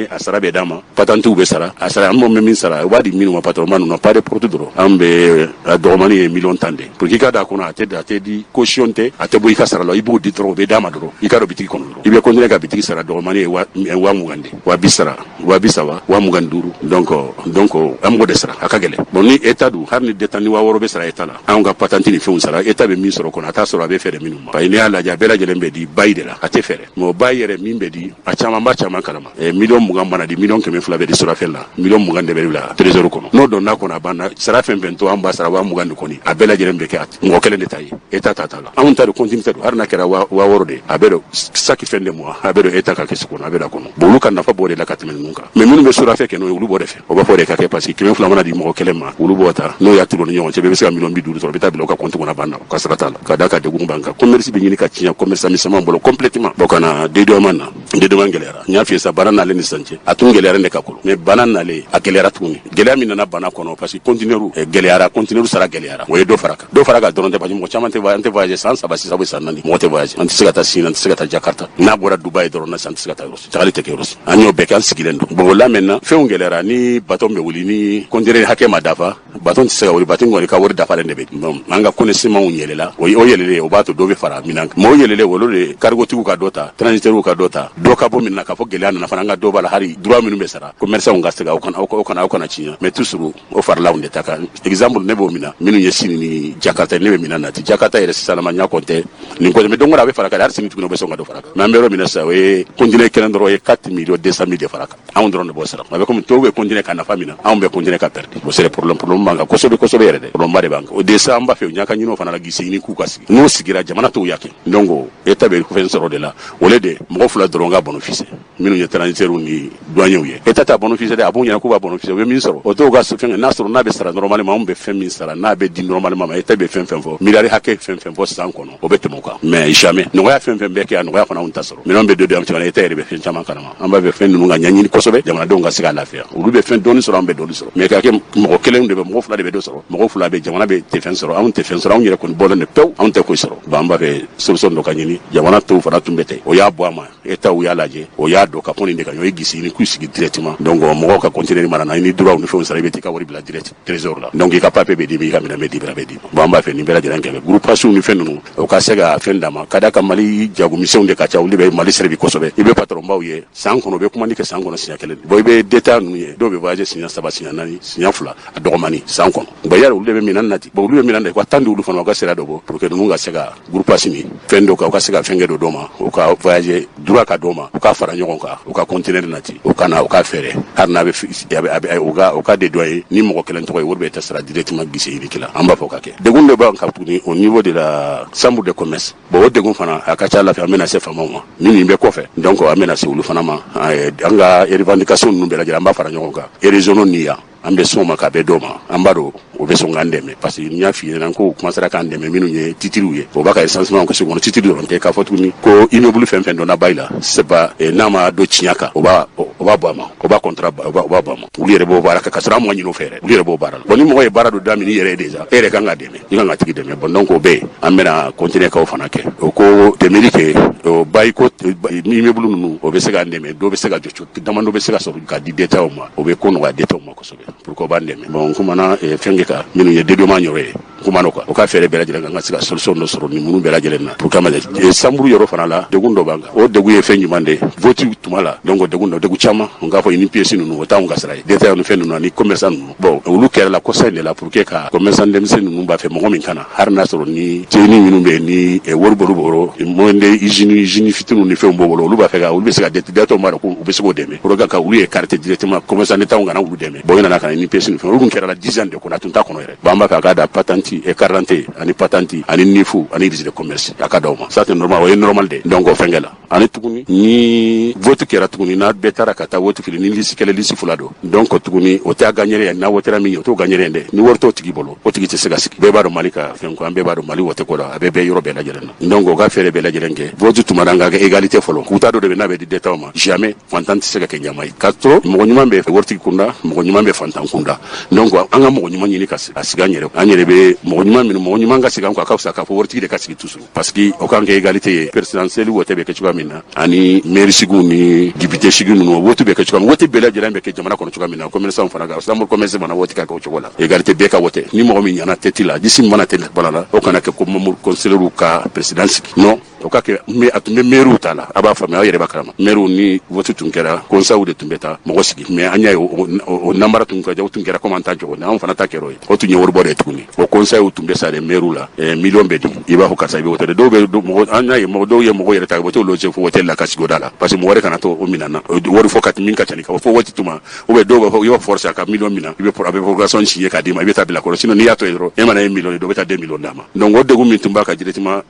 a sara bɛ d'a ma, patantiw bɛ sara, a sara an b'o min sara, u b'a di minnu ma, patron ninnu, pas de porte dɔrɔn. An bɛ a dɔgɔmani ye miliyɔn 10 de pour que i ka d'a kɔnɔ. A tɛ, a tɛ di, caution tɛ, a tɛ bɔ i ka sara la. I b'o di dɔrɔn, o bɛ d'a ma dɔrɔn, i ka don bitigi kɔnɔ dɔrɔn, i bɛ continuer ka bitigi sara. Dɔgɔmani ye 20 000 de, 30 000, 30 000, 25 000. Donc an b'o de sara, a ka gɛlɛn. Bon, ni état dun, hali ni d'état ni 6000 bɛ sara état la, anw ka patente ni fɛnw sara, état bɛ min sɔrɔ kɔnɔ, a t'a sɔrɔ a bɛ fɛɛrɛ minnu ma. Parce que n'i y'a lajɛ, a bɛɛ lajɛlen bɛ di bail de la, a tɛ fɛɛrɛ. Mais o bail yɛrɛ min bɛ di, a caman b'a caman kalama. Miliyɔn 20 mana di, miliyɔn 200 bɛ di surafɛn la, miliyɔn 20 de bɛ bila trésor kɔnɔ. N'o donna kɔnɔ, a banna. Sara fɛn fɛn to, an b'a sara 20 000 de kɔni. A bɛɛ lajɛlen bɛ kɛ mɔgɔ kelen de ta ye, état ta t'a la. Anw ta de continuité don. Hali n'a kɛra 6000 de, a bɛ don chaque fin de mois, a bɛ don état ka caisse kɔnɔ, a bɛ don a kɔnɔ. Bon, olu ka nafa b'o de la ka tɛmɛ ninnu kan. Mais minnu bɛ surafɛn kɛ n'o ye, olu b'o de fɛ, o b'a fɔ de ka kɛ, parce que 200 mana di mɔgɔ kelen ma, olu b'o ta, n'o y'a turu ni ɲɔgɔn cɛ, bɛɛ bɛ se ka miliyɔn 50 sɔrɔ, u bɛ taa bila u ka compte kɔnɔ, a banna, u ka sara t'a la. Ka d'a ka degun b'an kan, commerce bɛ ɲini ka tiɲɛ commerçant misɛnmanw bolo complètement. Bon, ka na dédouanement na, dédouanement gɛlɛyara. N y'a f'i ye sa, baara nalen ni sisan cɛ, a tun gɛlɛyara de ka kɔrɔ, mais bana nalen, a gɛlɛyara tuguni. Gɛlɛya min nana bana kɔnɔ, parce que conteneur gɛlɛyara, conteneur sara gɛlɛyara, o ye dɔ fara kan. Dɔ fara kan dɔrɔn tɛ, parce que mɔgɔ caman tɛ, an tɛ voyager. San 3 sisan, bɛ san 4, mɔgɔ tɛ voyager. An tɛ se ka taa Sini, an tɛ se ka taa Jakarta. N'a bɔra Dubaï dɔrɔn na sisan, an tɛ se ka taa yɔrɔ si, tagali tɛ kɛ yɔrɔ si. An y'o bɛɛ kɛ, an sigilen don. Bon, o la maintenant, fɛnw gɛlɛyara. Ni bateau bɛ wuli, ni conteneur hakɛ ma dafa, bateau tɛ se ka wuli. Bateau kɔni ka wari dafalen de bɛ. Bon, an ka connaissement yɛlɛla, o yɛlɛlen, o b'a to dɔ bɛ fara minɛn kan. Mais o yɛlɛlen, olu de cargotigiw ka dɔ ta, transitaires ka dɔ ta, dɔ ka bɔ minɛn k'a fɔ gɛlɛya nana fana, an ka dɔ b'a la. Hali droit minnu bɛ sara commerçant ka se ka o kana tiɲɛ, mais toujours o faralaw de ta kan. Exemple, ne b'o minɛ minnu ye Sini ni Jakarta, ne bɛ minɛn nati Jakarta yɛrɛ sisan ma, ɲa kɔn nin kɔni. Mais don a bɛ fara kan, hali sini tuguni, o bɛ sɔn ka dɔ fara kan. Mais an bɛ yɔrɔ min na sisan, o ye conteneur kelen dɔrɔn, o ye 4 millions 200 mille de fara kan. Anw dɔrɔn de b'o sara. A bɛ komi tɔw bɛ continuer ka nafa min na, anw bɛ continuer ka perdre. O c'est problème, problème b'an kan kosɛbɛ kosɛbɛ yɛrɛ dɛ, problème ba de b'an kan. O de sa, an b'a fɛ u ɲa ka ɲini o fana la, guichet unique k'u ka sigi. N'o sigira, jamana t'o ya kɛ. Donc État bɛ fɛn sɔrɔ de la, o le de mɔgɔ fila dɔrɔn ka bénéfice, minnu ye transitaires ni douaniers ye. État t'a bénéfice dɛ. A b'u ɲɛna k'u b'a bénéfice, u bɛ min sɔrɔ, o t'o ka fɛn. N'a sɔrɔ n'a bɛ sara normalement, anw bɛ fɛn min sara, n'a bɛ di normalement ma, État bɛ fɛn fɛn fɔ, miliyari hakɛ fɛn fɛn fɔ san kɔnɔ, o bɛ tɛmɛ o kan. Mais jamais nɔgɔya fɛn fɛn bɛ kɛ, a nɔgɔya fana, anw ta sɔrɔ. Minɛnw bɛ don an État yɛrɛ bɛ fɛn caman kalama. An b'a fɛ fɛn ninnu ka ɲɛɲini kosɛbɛ, jamanadenw ka se ka lafiya. Olu bɛ fɛn dɔɔni sɔrɔ, an bɛ dɔɔni sɔrɔ. Mais ka kɛ mɔgɔ kelen de bɛ, mɔgɔ fila de bɛ dɔ sɔrɔ, mɔgɔ fila bɛ, jamana bɛ tɛ fɛn sɔrɔ, anw tɛ fɛn sɔrɔ, anw yɛrɛ kɔni bɔlen de pewu, anw tɛ foyi sɔrɔ. Bon, an b'a fɛ solution dɔ ka ɲini. Jamana tɔw fana tun bɛ ten, o y'a bɔ a ma. État y'a lajɛ, o y'a dɔn ka fɔ nin de ka ɲi, o ye guichet unique k'u sigi directement. Donc mɔgɔw ka conteneur mana na, i ni droit ni fɛnw sara, i bɛ t'i ka wari bila direct trésor la. Donc i ka papier bɛ d'i ma, i ka minɛn bɛ d'i ma, bɛ d'i ma. Bon, an b'a fɛ nin bɛɛ lajɛlen kɛ groupage ni fɛn ninnu, o ka se ka fɛn d'a ma, ka d'a kan Mali jagomisɛnw de ka ca, olu de bɛ Mali servi kosɛbɛ. I bɛ patron baw ye, san kɔnɔ u bɛ commande kɛ san kɔnɔ siɲɛ kelen. Bon, i bɛ détail ninnu ye, dɔw bɛ voyager siɲɛ saba, siɲɛ naani, siɲɛ fila, a dɔgɔmani san kɔnɔ. Bon, yali olu de bɛ minɛn nati. Bon, olu bɛ minɛn de ka tan di, olu fana u ka sira dɔ bɔ pour que ninnu ka se ka groupage ni fɛn dɔ kan, u ka se ka fɛn kɛ dɔ ma, u ka voyager droit ka d'o ma, u ka fara ɲɔgɔn kan, u ka conteneur nati, u ka na, u ka fɛɛrɛ. Hali n'a bɛ u ka de dɔ ye ni mɔgɔ kelen tɔgɔ ye, wari bɛ ta sara directement guichet unique la. An b'a fɔ ka kɛ. Degun dɔ b'an kan tuguni au niveau de la chambre de commerce. Bon, o degun fana, a ka ca ala fɛ, an bɛna se faamaw ma minnu bɛ kɔfɛ. Donc an bɛna se olu fana ma. An ka revendication ninnu bɛɛ lajɛlen, an b'a fara ɲɔgɔn kan, régionaux ni yan, an bɛ sɔn ma ka bɛɛ dɔw ma. An b'a dɔn o bɛ sɔn k'an dɛmɛ, parce que n y'a f'i ɲɛna ko commencera k'an dɛmɛ. Minnu ye titiriw ye, o b'a ka recensement kɛ so kɔnɔ. Titiri dɔrɔn tɛ k'a fɔ tuguni ko immeuble fɛn fɛn donna bail la, c'est pas n'a ma don tiɲɛ kan, o b'a bɔ a ma, o b'a contrat, o b'a bɔ a ma. Olu yɛrɛ b'o baara kɛ ka sɔrɔ an ma ɲini o fɛ yɛrɛ, olu yɛrɛ b'o baara la. Bon, ni mɔgɔ ye baara dɔ daminɛ i yɛrɛ ye déjà, e yɛrɛ kan ka dɛmɛ, i kan ka tigi dɛmɛ. Bon, donc o bɛ yen, an bɛna continuer k'o fana kɛ, o ko dɛmɛli kɛ o bail ko immeuble ninnu, o bɛ se k'an dɛmɛ. Dɔw bɛ se ka jɔ, damadɔ bɛ se ka sɔrɔ ka di détail ma, o bɛ ko nɔgɔya détail ma kosɛbɛ pour que o b'an dɛmɛ. Bon, n kumana fɛn kɛ kan minnu ye dédommage yɔrɔ ye, n kumana o kan, o ka fɛɛrɛ bɛɛ lajɛlen kan ka se ka solution dɔ sɔrɔ nin minnu bɛɛ lajɛlen na pour que ma chambre yɔrɔ fana la. Degun dɔ b'an kan, o degun ye fɛn jumɛn de vote tuma la? Donc degun dɔ, degun caman, n k'a fɔ ni pièce ninnu, o t'anw ka sara ye, détail ni fɛn ninnu ani commerçant ninnu. Bon, olu kɛra la kɔsa in de la pour que ka commerçant denmisɛnnin ninnu b'a fɛ mɔgɔ min kana, hali n'a sɔrɔ ni cɛni minnu bɛ yen, ni wari b'olu bolo, moyen de usine fitininw ni fɛnw b'o bolo, olu b'a fɛ ka olu bɛ se ka détail b'a dɔn ko u bɛ se k'o dɛmɛ pour que ka olu écarter directement, commerçant d'état kana olu dɛmɛ. Bon, i nana ka na ni pièce ni fɛn, olu kun kɛra la 10 ans de kɔnɔ, a tun t'a kɔnɔ yɛrɛ. Bon, an b'a fɛ a k'a da patente et carte d'identité ani patente ani NIF ani registre de commerce, a ka d'aw ma. Ça, c'est normal, o ye normal de. Donc o fɛnkɛ la ani tuguni, ni vote kɛra tuguni, n'a bɛɛ taara ka taa vote fili, ni liste kelen, liste fila don. Donc tuguni o tɛ a gagner ye, n'a wotera min ye, o t'o gagner ye dɛ. Ni wari t'o tigi bolo, o tigi tɛ se ka sigi. Bɛɛ b'a dɔn Mali ka fɛn ko, an bɛɛ b'a dɔn Mali wote ko la, a bɛ bɛɛ yɔrɔ bɛɛ lajɛlen na. Donc o ka fɛɛrɛ bɛɛ lajɛlen kɛ vote tuma na, an ka kɛ égalité fɔlɔ. Kuta dɔ de bɛ n'a bɛ di détail ma, jamais fantan tɛ se ka kɛ ɲama ye, ka sɔrɔ mɔgɔ ɲuman bɛ waritigi kunda, mɔgɔ ɲuman bɛ fantan kunda. Donc an ka mɔgɔ ɲuman ɲini ka a sigi an yɛrɛ, an yɛrɛ bɛ mɔgɔ ɲuman minnu, mɔgɔ ɲuman ka sigi an kan, a ka fisa k'a fɔ waritigi de ka sigi toujours, parce que o kan kɛ égalité ye. Présidentielle wote bɛ kɛ cogoya min na, ani maire sigiw ni député sigi ninnu, wote bɛ kɛ cogoya min, wote bɛɛ lajɛlen bɛ kɛ jamana kɔnɔ cogoya min na, commerçant fana ka chambre commerce fana wote ka kɛ o cogo la, égalité, bɛɛ ka wote. Ni mɔgɔ min ɲana tête la, disi min mana tête bala la, o kana kɛ ko membre conseiller ka président sigi. Non, o ka kɛ. A tun bɛ maire ta la, a b'a faamuya, aw yɛrɛ b'a kalama, maire ni vote tun kɛra, conseil de tun bɛ taa mɔgɔ sigi. Mais an y'a ye, o namara tun ka o tun kɛra comme an ta cogo, anw fana ta kɛra o ye, o tun ye waribɔ de ye tuguni. O conseil tun bɛ sa de maire la, miliyɔn bɛ di, i b'a fɔ karisa i bɛ wote. Dɔw bɛ mɔgɔ, an y'a ye mɔgɔ dɔw ye mɔgɔ yɛrɛ ta ka bɔ t'o loger fo hôtel la ka sigi o da la, parce que mɔgɔ wɛrɛ kana to o minɛn na, wari fɔ ka min ka ca ni ka fɔ waati tuma, ou bien dɔw b'a fɔ i b'a forcer a ka miliyɔn minɛ, i bɛ a bɛ procuration signer k'a d'i ma, i bɛ taa bila kɔrɔ. Sinon n'i y'a to yen dɔrɔn, e mana ye miliyɔn ye, dɔ bɛ taa 2 miliyɔn d'a ma. Donc o degun min tun b'a ka directement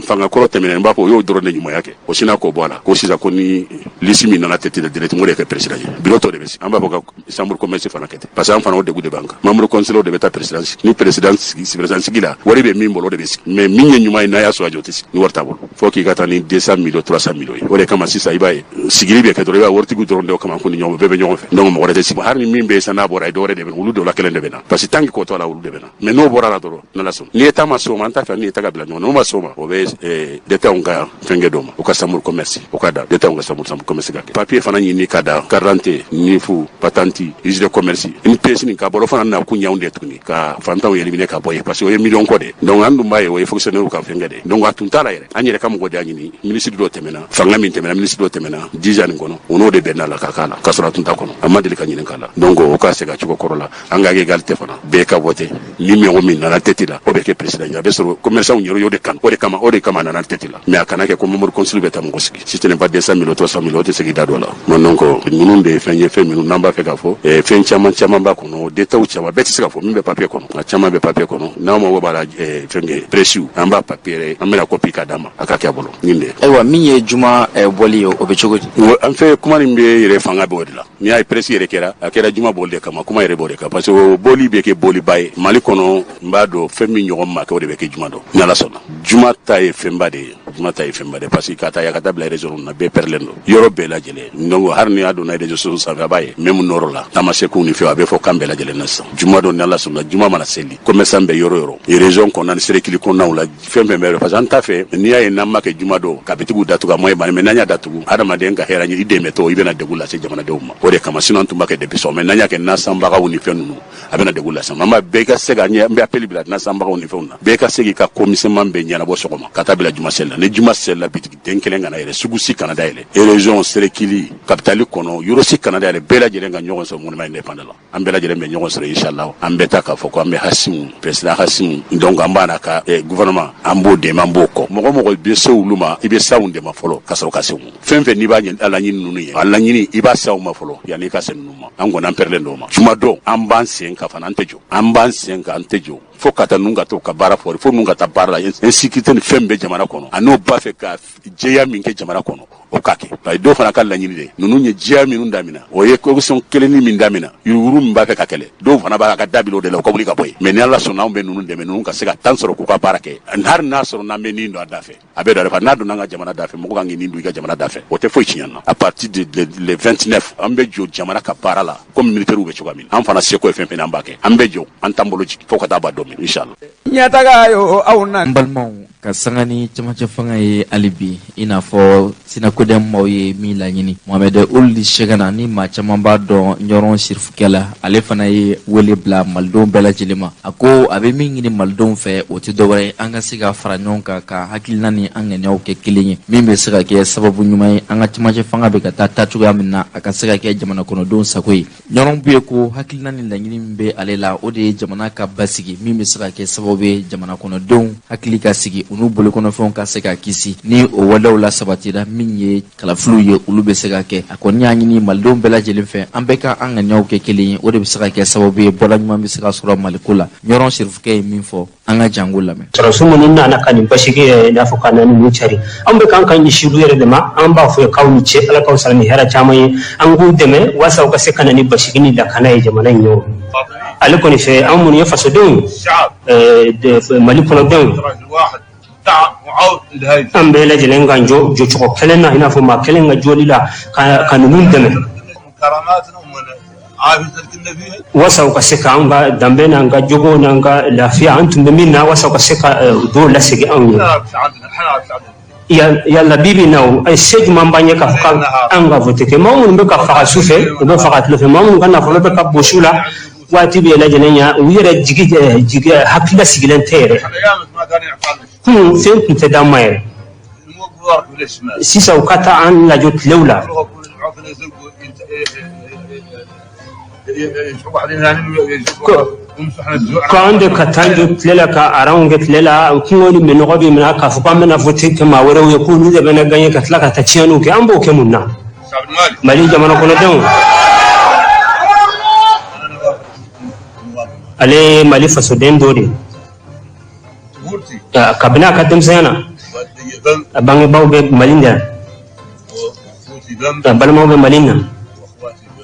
fanga kɔrɔ tɛmɛnen. n b'a fɔ o y'o dɔrɔn de ɲumanya kɛ. O sinna k'o bɔ a la ko sisan ko ni liste min nana tête la direct, o de kɛ président ye, bureau tɔ de bɛ sigi. An b'a fɔ ka chambre commerce fana kɛ ten, parce que an fana o degun de b'an kan. Membre conseil de bɛ taa président sigi. Ni président sigi, président sigi la, wari bɛ min bolo, o de bɛ sigi. Mais min ye ɲuman ye, n'a y'a sɔrɔ a jɔ, o tɛ sigi ni wari t'a bolo, fo k'i ka taa ni 200 millions, 300 millions ye. O de kama sisan i b'a ye sigili bɛ kɛ dɔrɔn, i b'a waritigiw dɔrɔn de kama ko ni ɲɔgɔn bɛɛ bɛ ɲɔgɔn fɛ. Donc mɔgɔ wɛrɛ tɛ sigi. Hali ni min bɛ yen sisan n'a bɔra ye, dɔwɛrɛ de bɛ na, olu dɔw la kelen de bɛ na, parce que tant que k'o to a la, olu de bɛ na. Mais n'o bɔra la dɔrɔn, n'ala sɔnna, n'i ye taa ma s'o ma, an t'a fɛ n'i ye ta ka bila ɲɔgɔn na, n'o ma s'o ma, o bɛ d'État ka fɛnkɛ dɔ ma, u ka chambre commerce, o ka da d'État ka chambre commerce ka kɛ papier fana ɲini ka da, carte d'identité, NIF, patente, registre de commerce, ni pièce nin ka bɔ fana na kun ɲanw de tuguni ka fantanw éliminer ka bɔ yen, parce que o ye miliyɔn kɔ de. Donc an dun b'a ye o ye fonctionnaire ka fɛnkɛ de. Donc a tun t'a la yɛrɛ, an yɛrɛ ka mɔgɔ de y'a ɲini. Ministre dɔ tɛmɛna, fanga min tɛmɛna, ministre dɔ tɛmɛna 10 ans nin kɔnɔ, o n'o de bɛnna la ka k'a la, k'a sɔrɔ a tun t'a kɔnɔ, a ma deli ka ɲini k'a la. Donc o ka segin a cogo kɔrɔ la, an ka égalité fana, bɛɛ ka voter. Ni mɔgɔ min nana tête la, o bɛ kɛ président ye. A bɛ sɔrɔ commerçant yɛrɛ y'o de kan, o de kama a nana tête la. Mais a kana kɛ ko membre conseil bɛ taa mɔgɔ sigi. Si ce n'est pas 200 millions, 300 millions, o tɛ se k'i da don a la. Bon, donc ninnu de ye fɛn ye, fɛn minnu n'an b'a fɛ k'a fɔ, fɛn caman caman b'a kɔnɔ, détails caman bɛɛ tɛ se ka fɔ min bɛ papier kɔnɔ. A caman bɛ papier kɔnɔ. N'aw mago b'a la, fɛn kɛ presse, an b'a papier yɛrɛ, an bɛna copie k'a d'a ma, a ka kɛ a bolo nin de. Ayiwa, min ye juma bɔli ye, o bɛ cogo di? An fɛ kuma nin bɛ yɛrɛ fanga bɛ o de la. N'i y'a ye presse yɛrɛ kɛra, a kɛra juma bɔli de kama, kuma yɛrɛ b'o de kan, parce que o bɔli bɛ kɛ bɔliba ye Mali kɔnɔ. N b'a dɔn fɛn min ɲɔgɔn ma kɛ, o de bɛ kɛ juma dɔn. Ni Ala sɔnna, juma ta ye fɛnba de ye, juma ta ye fɛnba de ye, parce que ka taa ka taa bila région na, bɛɛ pɛrɛlen don yɔrɔ bɛɛ lajɛlen. Donc hali ni y'a donna réseau sociaux sanfɛ, a b'a ye même nɔrɔ la, tamasekuw ni fɛnw, a bɛ fɔ kan bɛɛ lajɛlen na sisan. Juma don, ni Ala sɔnna, juma mana seli, commerçant bɛ yɔrɔ yɔrɔ, région kɔnɔna ni cercle kɔnɔnaw la, fɛn fɛn bɛ, parce que an t'a fɛ n'i y'a ye n'an ma kɛ juma don ka bitigiw datugu, a ma ɲi, mais n'an y'a datugu, adamaden ka hɛrɛ i dɛmɛtɔ, i bɛna degun lase jamanadenw ma. O de kama, sinon an tun b'a kɛ depuis sɔgɔma, mais n'an y'a kɛ nasanbagaw ni fɛn ninnu, a bɛna degun lase an ma. Bɛɛ ka se ka ɲɛ, n bɛ appel bila nasanbagaw ni fɛnw na, bɛɛ ka se k'i ka komisɛnman bɛɛ ɲɛnabɔ sɔgɔma ka taa bila juma seli la. Ni juma seli la, bitigi den kelen kana yɛlɛ, sugu si kana dayɛlɛ, région, cercle, capitale kɔnɔ, yɔrɔ si kana dayɛlɛ. Bɛɛ lajɛlen ka ɲɔgɔn sɔrɔ monument indépendant la. An bɛɛ lajɛlen bɛ ɲɔgɔn sɔrɔ inshallah. An bɛ taa k'a fɔ ko an bɛ Hasimu, président Hasimu, donc an b'a n'a ka gouvernement, an b'o dɛmɛ, an b'o kɔ. Mɔgɔ mɔgɔ bɛ se olu ma, i bɛ s'anw dɛmɛ fɔlɔ ka sɔrɔ ka se u fɛn fɛn. N'i b'a laɲini ninnu ye, a laɲini i b'a se anw ma fɔlɔ yanni i ka se ninnu ma. An kɔni, an pɛrɛlen don o ma. Juma don, an b'an sen kan fana, an tɛ jɔ, an b'an sen kan, an tɛ jɔ fo ka taa ninnu ka to ka baara fɔri, fo ninnu ka taa baara la. Insécurité ni fɛn bɛ jamana kɔnɔ, a n'o b'a fɛ ka jɛya min kɛ jamana kɔnɔ, o ka kɛ. Parce que dɔw fana ka laɲini de, ninnu ye jɛya minnu daminɛ, o ye corruption kelenni min daminɛ, yuruguyurugu min b'a fɛ ka kɛlɛ, dɔw fana b'a ka dabila o de la, u ka wuli ka bɔ yen. Mais ni Ala sɔnna, anw bɛ ninnu dɛmɛ, ninnu ka se ka tan sɔrɔ k'u ka baara kɛ. Hali n'a sɔrɔ n'an bɛ nin don a da fɛ, a bɛ don a da fɛ. N'a donna an ka jamana da fɛ, mɔgɔ kan k'i nin don i ka jamana da fɛ, o tɛ foyi tiɲɛ na. À partir de le 29, an bɛ jɔ jamana ka baara la comme militaires bɛ cogoya min na. An fana seko ye fɛn fɛn, an b'a kɛ. An bɛ jɔ, an t'an bolo jigin fo ka taa ban don min, inshallah. Ɲɛtaga yo aw na. N balimaw, ka sanga ni camancɛ fanga ye hali bi, i n'a fɔ SYNACODEM maaw ye min laɲini, Mohamed Ould Cheickna, ni maa caman b'a dɔn ɲɔrɔn sirifukɛ la, ale fana ye wele bila malidenw bɛɛ lajɛlen ma. A ko a bɛ min ɲini malidenw fɛ, o tɛ dɔwɛrɛ ye, an ka se ka fara ɲɔgɔn kan, ka hakilina ni an ŋaniyaw kɛ kelen ye, min bɛ se ka kɛ sababu ɲuman ye, an ka camancɛ fanga bɛ ka taa taacogoya min na, a ka se ka kɛ jamana kɔnɔdenw sago ye. Ɲɔrɔn bɛ ko hakilina ni laɲini min bɛ ale la, o de ye jamana ka basigi, min bɛ se ka kɛ sababu ye jamana kɔnɔdenw hakili ka sigi, u n'u bolokɔnɔfɛnw ka se ka kisi. Ni o walew la sabatira, min ye kalafiliw ye, olu bɛ se ka kɛ. A kɔni y'a ɲini malidenw bɛɛ lajɛlen fɛ, an bɛɛ ka an ŋaniyaw kɛ kelen ye, o de bɛ se ka kɛ sababu ye bɔla ɲuman bɛ se ka sɔrɔ maliko la. Ɲɔrɔn sirifukɛ ye min fɔ, an ka jango lamɛn. Sɔrɔdasi minnu nana ka nin basigi i n'a fɔ ka na ninnu cari, an bɛ k'an ka ɲɛsin olu yɛrɛ de ma. An b'a fɔ k'aw ni ce, Ala k'aw sara ni hɛrɛ caman ye. An k'u dɛmɛ walasa u ka se ka na ni basigi ni lakana ye jamana in ɲɛ. Ale kɔni fɛ, an minnu ye fasodenw, Mali kɔnɔdenw, an bɛɛ lajɛlen ka jɔ jɔcogo kelen na, i n'a fɔ maa kelen ka jɔli la, ka ninnu dɛmɛ walasa u ka se ka an ka danbe n'an ka jogo n'an ka lafiya, an tun bɛ min na, walasa u ka se ka dɔw lasegin anw ye. Yala bi bi in na, o se jumɛn b'an ye k'a fɔ k'an ka vote kɛ? Maa minnu bɛ ka faga su fɛ, u bɛ faga tile fɛ, maa minnu ka nafolo bɛ ka bɔsi u la waati bɛɛ lajɛlen ɲa, u yɛrɛ jigi jigi hakilila sigilen tɛ yɛrɛ. Kunun fɛn tun tɛ d'an ma yɛrɛ. Sisan u ka taa an lajɔ tilew la, ko an de ka taa jɔ tile la, ka aranw kɛ tile la, kungo ni minɔgɔ bɛ minɛ, k'a fɔ k'an bɛna vote kɛ maa wɛrɛw ye, k'olu de bɛna gagner, ka tila ka taa tiɲɛniw kɛ. An b'o kɛ mun na? Mali jamana kɔnɔdenw, ale ye Mali fasoden dɔ de ye kabini a ka denmisɛnya na. A bangebaaw bɛ Mali de la, a balimaw bɛ Mali na,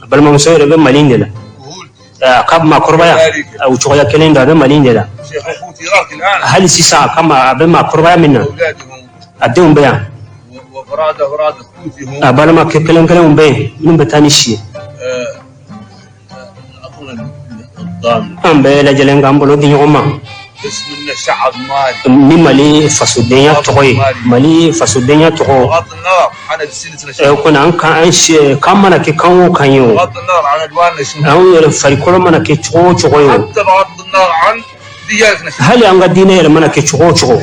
a balimamuso yɛrɛ bɛ Mali de la. A ka maakɔrɔbaya o cogoya kelen don, a bɛ Mali de la hali sisan. A ka a bɛ maakɔrɔbaya min na, a denw bɛ yan, a balimakɛ kelen kelenw bɛ yen minnu bɛ taa ni si ye. An bɛɛ lajɛlen k'an bolo di ɲɔgɔn ma ni Mali fasodenya tɔgɔ ye, Mali fasodenya tɔgɔ. Kɔni an kan an kan mana kɛ kan o kan ye, o anw yɛrɛ farikolo mana kɛ cogo o cogo ye, o hali an ka diinɛ yɛrɛ mana kɛ cogo o cogo,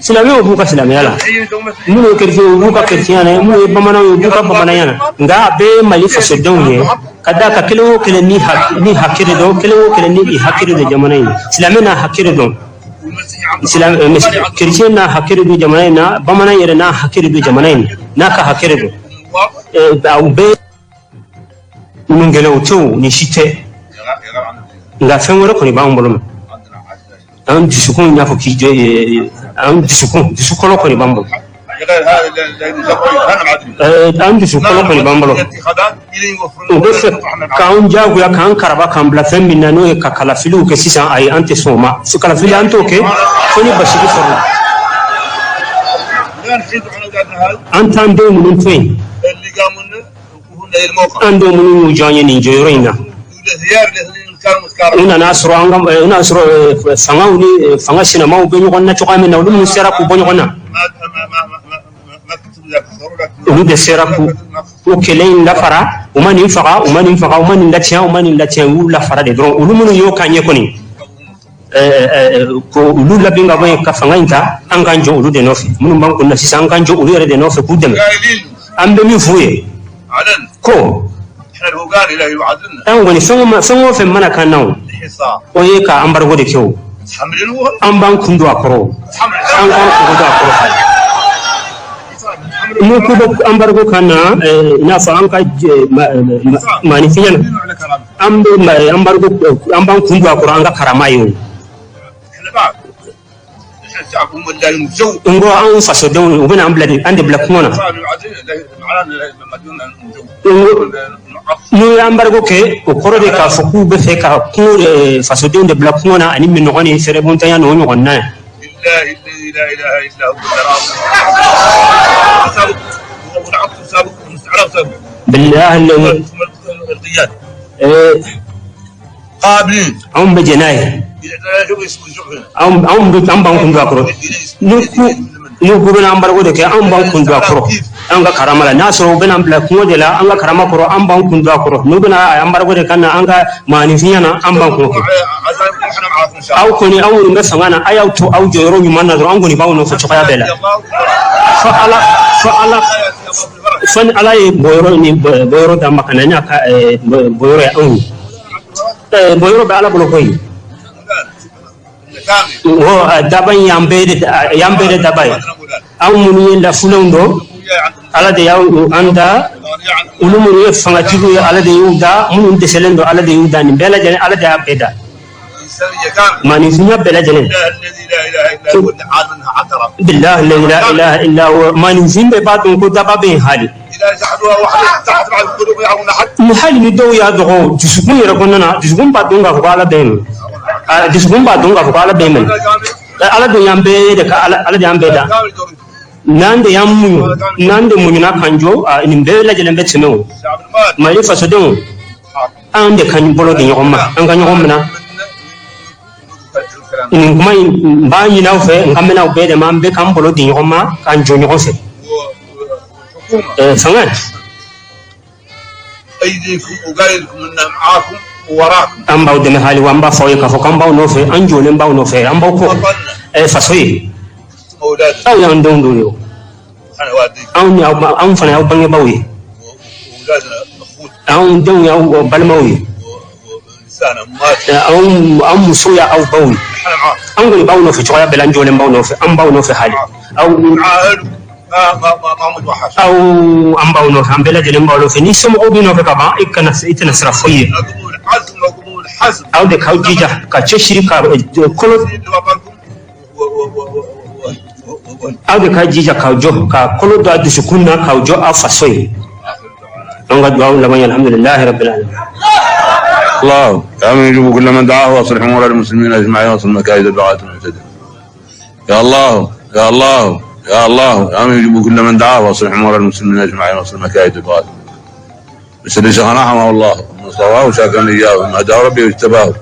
silamɛw b'u ka silamɛya la, minnu ye kerecɛnw u b'u ka kerecɛnya la, minnu ye bamananw ye u b'u ka bamananya la, nka a bɛɛ ye Mali fasodenw ye. Ka d'a kan kelen o kelen ni hakɛ de don, kelen o kelen ni i hakɛ de don jamana in na. Silamɛ n'a hakɛ de don, kerecɛn n'a hakɛ de don jamana in na, bamanan yɛrɛ n'a hakɛ de don jamana in na, n'a ka hakɛ de don. U bɛɛ ninnu kɛlɛ o tɛ, o nin si tɛ, nka fɛn wɛrɛ kɔni b'an bolo mɛ an dusukun y'a fɔ k'i jɔ, an dusukun dusukolo kɔni b'an bolo, an dusukolo kɔni b'an bolo. U bɛ fɛ k'an jagoya k'an karaba k'an bila fɛn min na, n'o ye ka kalafiliw kɛ sisan, ayi, an tɛ sɔn o ma. Kalafili an t'o kɛ fo ni basigi sɔrɔla. An t'an denw ninnu to yen, an denw minnu y'u jɔ an ye nin jɔyɔrɔ in na. U nana sɔrɔ an ka u nana sɔrɔ fangaw ni fanga sinamaw bɛ ɲɔgɔn na cogoya min na, olu minnu sera k'u bɔ ɲɔgɔn na, olu de sera k'u o kɛlɛ in lafara. U ma nin faga, u ma nin faga, u ma nin latiɲɛ, u ma nin latiɲɛ, u y'u lafara de dɔrɔn. Olu minnu y'o k'an ye kɔni, ko olu labɛn ka bɔ yen ka fanga in ta, an k'an jɔ olu de nɔfɛ. Minnu b'an kun na sisan, an k'an jɔ olu yɛrɛ de nɔfɛ k'u dɛmɛ. An bɛ min f'u ye ko an kɔni fɛn o fɛn mana k'an na, o ye ka embargo de kɛ, o an b'an kun don a kɔrɔ, an k'an kun don a kɔrɔ. N'u k'u bɛ embargo k'an na, i n'a fɔ an ka maaninfinya na, an bɛ embargo, an b'an kun don a kɔrɔ, an ka karama ye o. N ko anw fasodenw, u bɛna an bila de, an de bila kungo na. N'u ye embargo kɛ, o kɔrɔ de k'a fɔ k'u bɛ fɛ ka kungo fasodenw de bila kungo na ani minɔgɔ ni fɛrɛbɔntanya n'o ɲɔgɔnna ye. Bilahi anw bɛ jɛn n'a ye, anw b'an kun don a kɔrɔ. N'u k'u bɛna embargo de kɛ, anw b'an kun don a kɔrɔ an ka karama la. N'a sɔrɔ u bɛna an bila kungo de la, an ka karama kɔrɔ, an b'an kun don a kɔrɔ. N'u bɛna embargo de k'an na an ka maaninfinya na, an b'an kun kɛ. Aw kɔni, aw minnu bɛ fanga na, a y'aw to aw jɔyɔrɔ ɲuman na dɔrɔn, an kɔni b'aw nɔfɛ cogoya bɛɛ la. Fo ni Ala ye bɔyɔrɔ ni bɔyɔrɔ d'an ma ka na n'a ka bɔyɔrɔ ye anw ye. Bɔyɔrɔ bɛ Ala bolo koyi. Daba in y'an bɛɛ de daba ye. Anw minnu ye lafulenw don, Ala de y'an da. Olu minnu ye fangatigiw ye, Ala de y'u da. Minnu dɛsɛlen don, Ala de y'u da. Nin bɛɛ lajɛlen, Ala de y'a bɛɛ da. Maaninfinya bɛɛ lajɛlen. Bilahi la ilaha illa huwa, maaninfin bɛɛ b'a dɔn ko daba bɛ yen hali. Ni hali ni dɔw y'a dɔgɔ dusukun yɛrɛ kɔnɔna na, dusukun b'a dɔn k'a fɔ ko Ala bɛ yen. Dusukun b'a dɔn k'a fɔ ko Ala bɛ yen. Ala de y'an bɛɛ de ka Ala de y'an bɛɛ da. N'an de y'an muɲu, n'an de muɲuna k'an jɔ, nin bɛɛ lajɛlen bɛ tɛmɛ o. Mali fasodenw, an de ka bolo di ɲɔgɔn ma, an ka ɲɔgɔn minɛ. Nin kuma in n b'a ɲini aw fɛ, n ka mɛn aw bɛɛ de ma, an bɛɛ k'an bolo di ɲɔgɔn ma k'an jɔ ɲɔgɔn fɛ. Fanga an b'aw dɛmɛ hali wa, an b'a fɔ aw ye k'a fɔ k'an b'aw nɔfɛ, an jɔlen b'aw nɔfɛ, an b'aw kɔ. Faso ye, aw y'an denw don ye o, anw fana y'aw bangebaaw ye, anw denw y'aw balimaw ye, anw musow y'aw baw ye. An kɔni b'aw nɔfɛ cogoya bɛɛ la, an jɔlen b'aw nɔfɛ, an b'aw nɔfɛ hali aw an b'aw nɔfɛ, an bɛɛ lajɛlen b'aw nɔfɛ. Ni somɔgɔw b'i nɔfɛ ka ban, i tɛna siran foyi ye. Aw de k'aw jija ka cɛsiri ka kolo Aw de ka jija k'aw jɔ, ka kolo don a dusukun na, k'aw jɔ aw faso ye. An ka dugawu laban ye alhamdulilahi rabbil alamin. الله يا من يجيب كل من دعاه، واصلح امور المسلمين اجمعين، واصلح مكايد البغاة المعتدين. يا الله، يا الله، يا الله، يا من يجيب كل من دعاه، واصلح امور المسلمين اجمعين، واصلح مكايد البغاة. مثل شيخنا رحمه الله، من صواه شاكرا اياه، من هداه ربي واجتباه،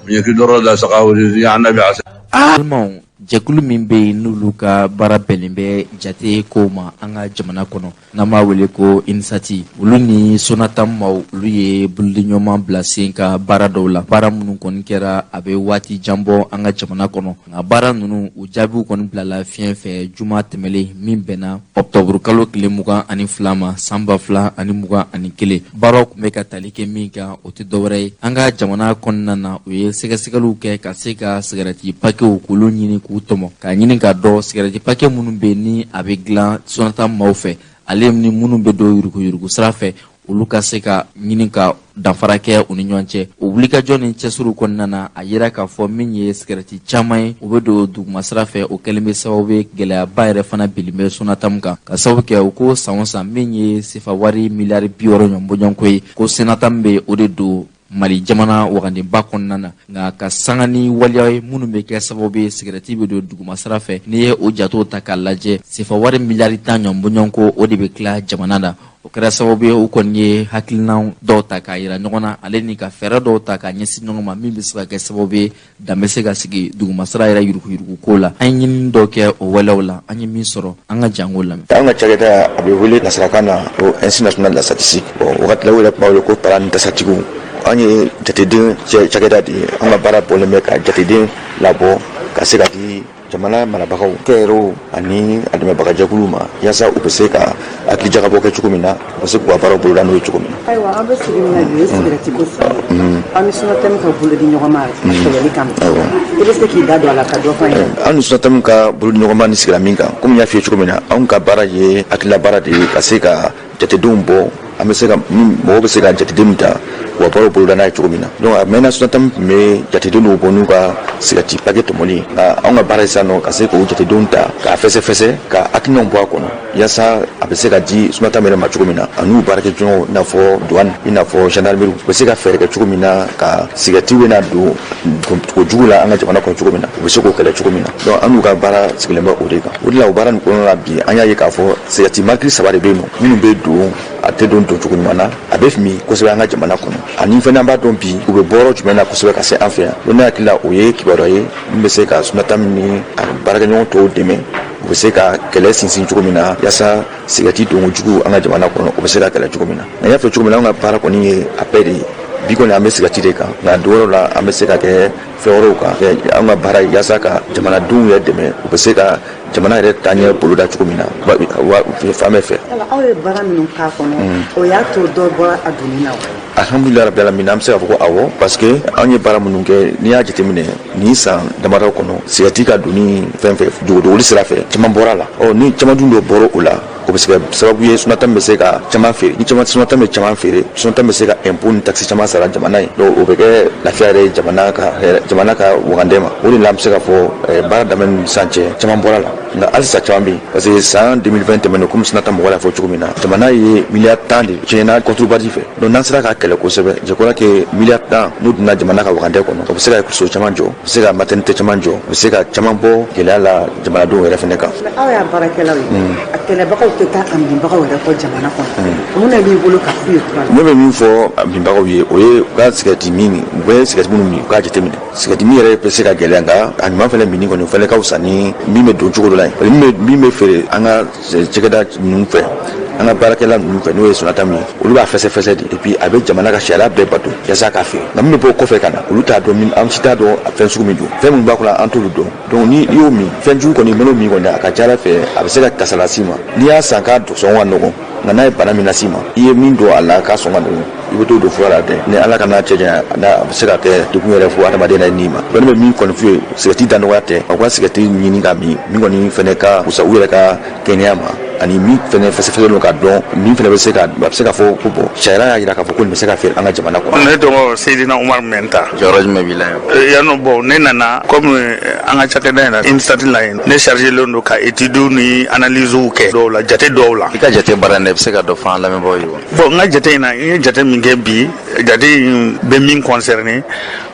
من يكيد الردى سقاه وجزي عن النبي عسى. Balimaw, jɛkulu min bɛ yen, n'olu ka baara bɛnnen bɛ jate kow ma an ka jamana kɔnɔ, n'an b'a wele ko INSTAT, olu ni Sonatam maaw, olu ye bolodiɲɔgɔnma bila sen ka baara dɔw la. Baara minnu kɔni kɛra, a bɛ waati jan bɔ an ka jamana kɔnɔ, nka baara ninnu, u jaabiw kɔni bilala fiɲɛ fɛ juma tɛmɛlen min bɛnna ɔktɔburu kalo tile 22 ma, san 2021. Baaraw tun bɛ ka tali kɛ min kan, o tɛ dɔwɛrɛ ye, an ka jamana kɔnɔna na, u ye sɛgɛsɛgɛliw kɛ ka se ka sigɛrɛti pakew k'olu ɲini k'u tɔmɔ, k'a ɲini k'a dɔn sigɛrɛti pake minnu bɛ yen, ni a bɛ dilan Sonatam maaw fɛ, ale ni minnu bɛ don yuruguyurugu sira fɛ, olu ka se ka ɲini ka danfara kɛ u ni ɲɔgɔn cɛ. O wulikajɔ ni cɛsiriw kɔnɔna na, a yira k'a fɔ min ye sigɛrɛti caman ye, u bɛ don duguma sira fɛ. O kɛlen bɛ sababu ye, gɛlɛyaba yɛrɛ fana bilen bɛ Sonatam kan, ka sababu kɛ u ko san o san, min ye sefa wari miliyari 60 ɲɔgɔn bɔɲɔgɔnko ye, ko Sonatam bɛ o de don Mali jamana wagandeba kɔnɔna na. Nka ka sanga ni waleya ye minnu bɛ kɛ sababu ye sigɛrɛti bɛ don duguma sira fɛ, n'i ye o jatew ta k'a lajɛ, sefa wari miliyari 10 ɲɔgɔn bɔɲɔgɔnko, o de bɛ tila jamana na. O kɛra sababu ye, u kɔni ye hakilina dɔw ta k'a yira ɲɔgɔn na, ale ni ka fɛɛrɛ dɔw ta k'a ɲɛsin ɲɔgɔn ma, min bɛ se ka kɛ sababu ye dan bɛ se ka sigi dugumasira yɛrɛ yuruguyurugu ko la. An ye ɲinini dɔw kɛ o walew la, an ye min sɔrɔ, an ka jango lamɛn. An ka cakɛda, a bɛ wele nasarakan na ko Institut national de la statistique. Bon, wagati la, u yɛrɛ tun b'a wele ko para ni tasatigiw. An ye jateden cakɛda de ye. An ka baara bɔlen bɛ ka jateden labɔ ka se ka di jamana marabagaw kɛyɛrɛw ani a dɛmɛbagajɛkuluw ma, yaasa u bɛ se ka hakili jagabɔ kɛ cogo min na, u bɛ se k'u ka baaraw boloda n'o ye cogo min na. Ayiwa, an bɛ sigi min na bi, o ye sigɛrɛti ko sigi ye. Aw ni Sonatam ka bolo di ɲɔgɔn ma kɛlɛli kama, i bɛ se k'i da don a la ka dɔ fɔ an ye? An ni Sonatam ka bolo di ɲɔgɔn ma ni sigira min kan, komi n y'a f'i ye cogo min na, anw ka baara ye hakilila baara de ye, ka se ka jatedenw bɔ, an bɛ se ka mɔgɔw bɛ se ka jateden min ta u ka baaraw boloda n'a ye cogo min na. Donc a mɛnna, Sonatam tun bɛ jateden dɔw bɔ n'u ka sigɛrɛti pake tɔmɔli, nka anw ka baara ye sisan nɔ ka se k'o jatedenw ta k'a fɛsɛfɛsɛ, ka hakilinaw bɔ a kɔnɔ, yaasa a bɛ se ka di Sonatam yɛrɛ ma cogo min na, ani baarakɛɲɔgɔnw, i n'a fɔ douane, i n'a fɔ gendarmerie, u bɛ se ka fɛɛrɛ kɛ cogo min na ka sigɛrɛti bɛna don kojugu la an ka jamana kɔnɔ cogo min na, u bɛ se k'o kɛlɛ cogo min na. Donc an n'u ka baara sigilen bɛ o de kan. O de la, o baara nin kɔnɔna la bi, an y'a ye k'a fɔ sigɛrɛti marque saba de bɛ yen nɔ minnu bɛ don, a tɛ don doncogo ɲuman na, a bɛ min kosɛbɛ an ka jamana kɔnɔ. Ani fɛnɛ, an b'a dɔn bi u bɛ bɔ yɔrɔ jumɛn na kosɛbɛ ka se an fɛ yan. O ne hakili la, o ye kibaruya ye min bɛ se ka Sonatam ni a baarakɛɲɔgɔn tɔw dɛmɛ, u bɛ se ka kɛlɛ sinsin cogo min na, yaasa sigɛrɛti donko jugu an ka jamana kɔnɔ, o bɛ se ka kɛlɛ cogo min na. Nka n y'a fɔ cogo min na, an ka baara kɔni ye a bɛɛ de ye. Bi kɔni, an bɛ sigɛrɛti de kan, nka don wɛrɛw la, an bɛ se ka kɛ fɛn wɛrɛw kan. An ka baara ye yaasa ka jamanadenw yɛrɛ dɛmɛ, u bɛ se ka jamana yɛrɛ taaɲɛ boloda cogo min na fan bɛɛ fɛ. Aw ye baara minnu k'a kɔnɔ, o y'a to dɔ bɔra a donni na wa? Alhamdulilayi rabi alamin, an bɛ se k'a fɔ ko awɔ, parce que anw ye baara minnu kɛ, n'i y'a jateminɛ nin san damadɔ kɔnɔ, sigɛrɛti ka donni fɛn fɛ dogodogoli sira fɛ, caman bɔra a la. Ɔ ni caman dun dɔ bɔra o la, o bɛ se ka sababu ye Sonatam bɛ se ka caman feere. Ni caman Sonatam bɛ caman feere, Sonatam bɛ se ka impôt ni taxe caman sara jamana ye. Donc o bɛ kɛ lafiya yɛrɛ ye jamana ka wagandɛ ma. O de la, an bɛ se ka fɔ baara daminɛ ni sisan cɛ, caman bɔra la, nka halisa caman bɛ yen, parce que san 2020 tɛmɛnen, komi Sonatam mɔgɔ y'a fɔ cogo min na, jamana ye miliyari 10 de tiɲɛna contrebande fɛ. Donc n'an sera ka kɛlɛ kosɛbɛ, je crois que miliyari 10 n'o donna jamana ka wagandɛ kɔnɔ, o bɛ se ka so caman jɔ, u bɛ se ka maternité caman jɔ, u bɛ se ka caman bɔ gɛlɛya la jamanadenw yɛrɛ fɛnɛ kan. Aw y'a baarakɛlaw ye, a kɛlɛbagaw tɛ taa a minbagaw yɛrɛ kɔ jamana kɔnɔ. Mun de b'i bolo ka f'u ye kura la? Ne bɛ min fɔ a minbagaw ye, o ye u ka sigɛrɛti min, u bɛ sigɛrɛti minnu min, u k'a jateminɛ. Sigɛrɛti min yɛrɛ bɛ se ka gɛlɛya, nka a ɲuman fɛnɛ minni kɔni, o fɛnɛ ka fisa ni min bɛ don cogo dɔ la ye. Min bɛ feere an ka cakɛda ninnu fɛ, an ka baarakɛla ninnu fɛ, n'o ye Sonatam ye, olu b'a fɛsɛfɛsɛ de, et puis a bɛ jamana ka sariya bɛɛ bato yaasa k'a feere. Nka min bɛ bɔ kɔfɛ ka na, olu t'a dɔn min, an si t'a dɔn a fɛn sugu min don, fɛn min b'a kɔnɔ, an t'olu dɔn. Donc ni i y'o min, fɛn jugu kɔni man'o min kɔni, a ka ca ala fɛ a bɛ se ka kasa las'i ma. N'i y'a san k'a sɔngɔ ka nɔgɔn, nka n'a ye bana min las'i ma, i ye min don a la k'a sɔngɔ ka nɔgɔn, i bɛ t'o don fura la dɛ. Ni Ala ka n'a cɛ janya, n'a a bɛ se ka kɛ degun yɛrɛ fo adamaden na ni ma. Donc ne bɛ min kɔni f'u ye, sigɛrɛti da nɔgɔya tɛ, u ka sigɛrɛti ɲini ka min, min kɔni fɛnɛ ka fusa u yɛrɛ ka kɛnɛya ma. Ani min fɛnɛ fɛsɛfɛsɛlen ka dɔn, min fɛnɛ bɛ se ka, a bɛ se ka fɔ ko bon, sariya y'a jira k'a fɔ ko nin bɛ se ka feere an ka jamana kɔnɔ. Ne tɔgɔ Seydina Umar Mɛnta. Jɔyɔrɔ jumɛn b'i la yan? Yan nɔ, bon, ne nana comme an ka cakɛda in na, INSTAT la yen, ne chargé len don ka études ni analyses kɛ dɔw la, jate dɔw la. I ka jate baara in na, i bɛ se ka dɔ fɔ an lamɛnbagaw ye wa? Bon, n ka jate in na, n ye jate min kɛ bi, jate in bɛ min concerné,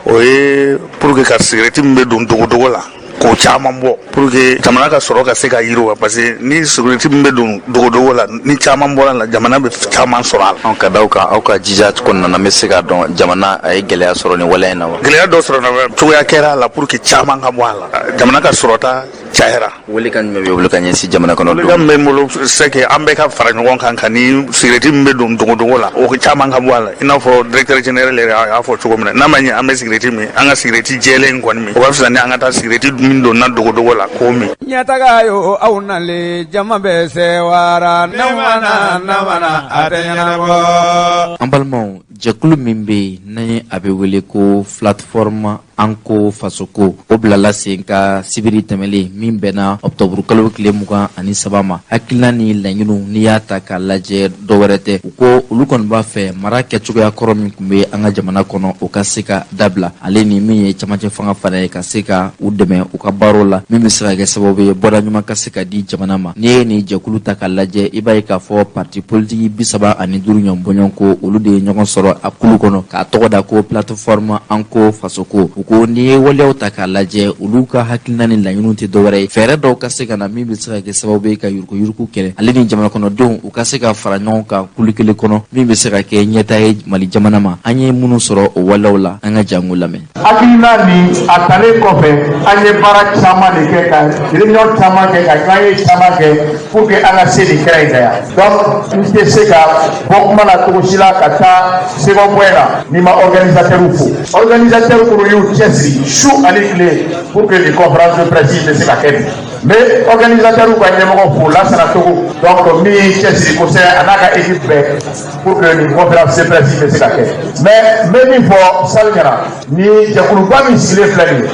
o ye pour que ka sigɛrɛti min bɛ don dogodogo la, k'o caman bɔ, pour que jamana ka sɔrɔ ka se ka yiriwa, parce que ni sigɛrɛti min bɛ don dogodogo la, ni caman bɔra la, jamana bɛ caman sɔrɔ a la. Anw ka da kan, aw ka jija kɔnɔna na, n bɛ se k'a dɔn jamana a ye gɛlɛya sɔrɔ nin waleya in na wa? Gɛlɛya dɔ sɔrɔ na, cogoya kɛra a la pour que caman ka bɔ a la, jamana ka sɔrɔta cayara. Welekan jumɛn b'i bolo ka ɲɛsin jamana kɔnɔ? Welekan min bɛ n bolo, c'est que an bɛɛ ka fara ɲɔgɔn kan ka ni sigɛrɛti min bɛ don dogodogo la, o caman ka bɔ a la, i n'a fɔ directeur général yɛrɛ y'a fɔ cogo min na. N'a ma ɲɛ an bɛ sigɛrɛti min, an ka sigɛrɛti jɛlen in kɔni min, o ka fisa ni an ka taa sigɛrɛti min donna dogodogo la k'o min. Ɲɛtaga yo, aw nalen, jama bɛ sewara, ne mana na a tɛ ɲɛnabɔ. An balimaw, jɛkulu min bɛ yen ni a bɛ wele ko Plateforme An Ko Fasoko, o bilala sen ka sibiri tɛmɛlen min bɛnna ɔkutɔburukalo tile 23 ma. Hakilina ni laɲiniw, n'i y'a ta k'a lajɛ, dɔwɛrɛ tɛ. U ko olu kɔni b'a fɛ mara kɛcogoya kɔrɔ min tun bɛ an ka jamana kɔnɔ, o ka se ka dabila, ale ni min ye camancɛ fanga fana ye, ka se ka u dɛmɛ u ka baaraw la, min bɛ se ka kɛ sababu ye bɔda ɲuman ka se ka di jamana ma. N'i ye nin jɛkulu ta k'a lajɛ, i b'a ye k'a fɔ parti politiki 35 ɲɔgɔn bɔɲɔgɔn ko, olu de ye ɲɔgɔn sɔrɔ a kulu kɔnɔ k'a tɔgɔ da ko Plateforme An Ko Fasoko. U ko n'i ye waleyaw ta k'a lajɛ, olu ka hakilina ni laɲiniw tɛ dɔwɛrɛ ye, fɛɛrɛ dɔw ka se ka na min bɛ se ka kɛ sababu ye ka yuruguyurugu kɛlɛ, ale ni jamana kɔnɔdenw u ka se ka fara ɲɔgɔn kan kulu kelen kɔnɔ, min bɛ se ka kɛ ɲɛtaa ye Mali jamana ma. An ye minnu sɔrɔ o waleyaw la, an ka jango lamɛn. Hakilina nin a talen kɔfɛ, an ye baara caman de kɛ, ka réunion caman kɛ, ka ɲɔgɔnye caman kɛ pour que an ka se nin kɛnɛ in kan yan. Donc n tɛ se ka bɔ kuma la cogo si la ka taa second point na n'i ma organisateur fo, organisateur minnu y'u cɛsiri su ani tile pour que nin conférence de presse in bɛ se ka kɛ bi. N bɛ organisateur ka ɲɛmɔgɔ fo, Lasana Togo, donc min y'i cɛsiri kosɛbɛ, a n'a ka équipe bɛɛ, pour que nin conférence de presse in bɛ se ka kɛ. Mais n bɛ min fɔ salle ɲɛna, ni jɛkuluba min sigilen filɛ nin ye,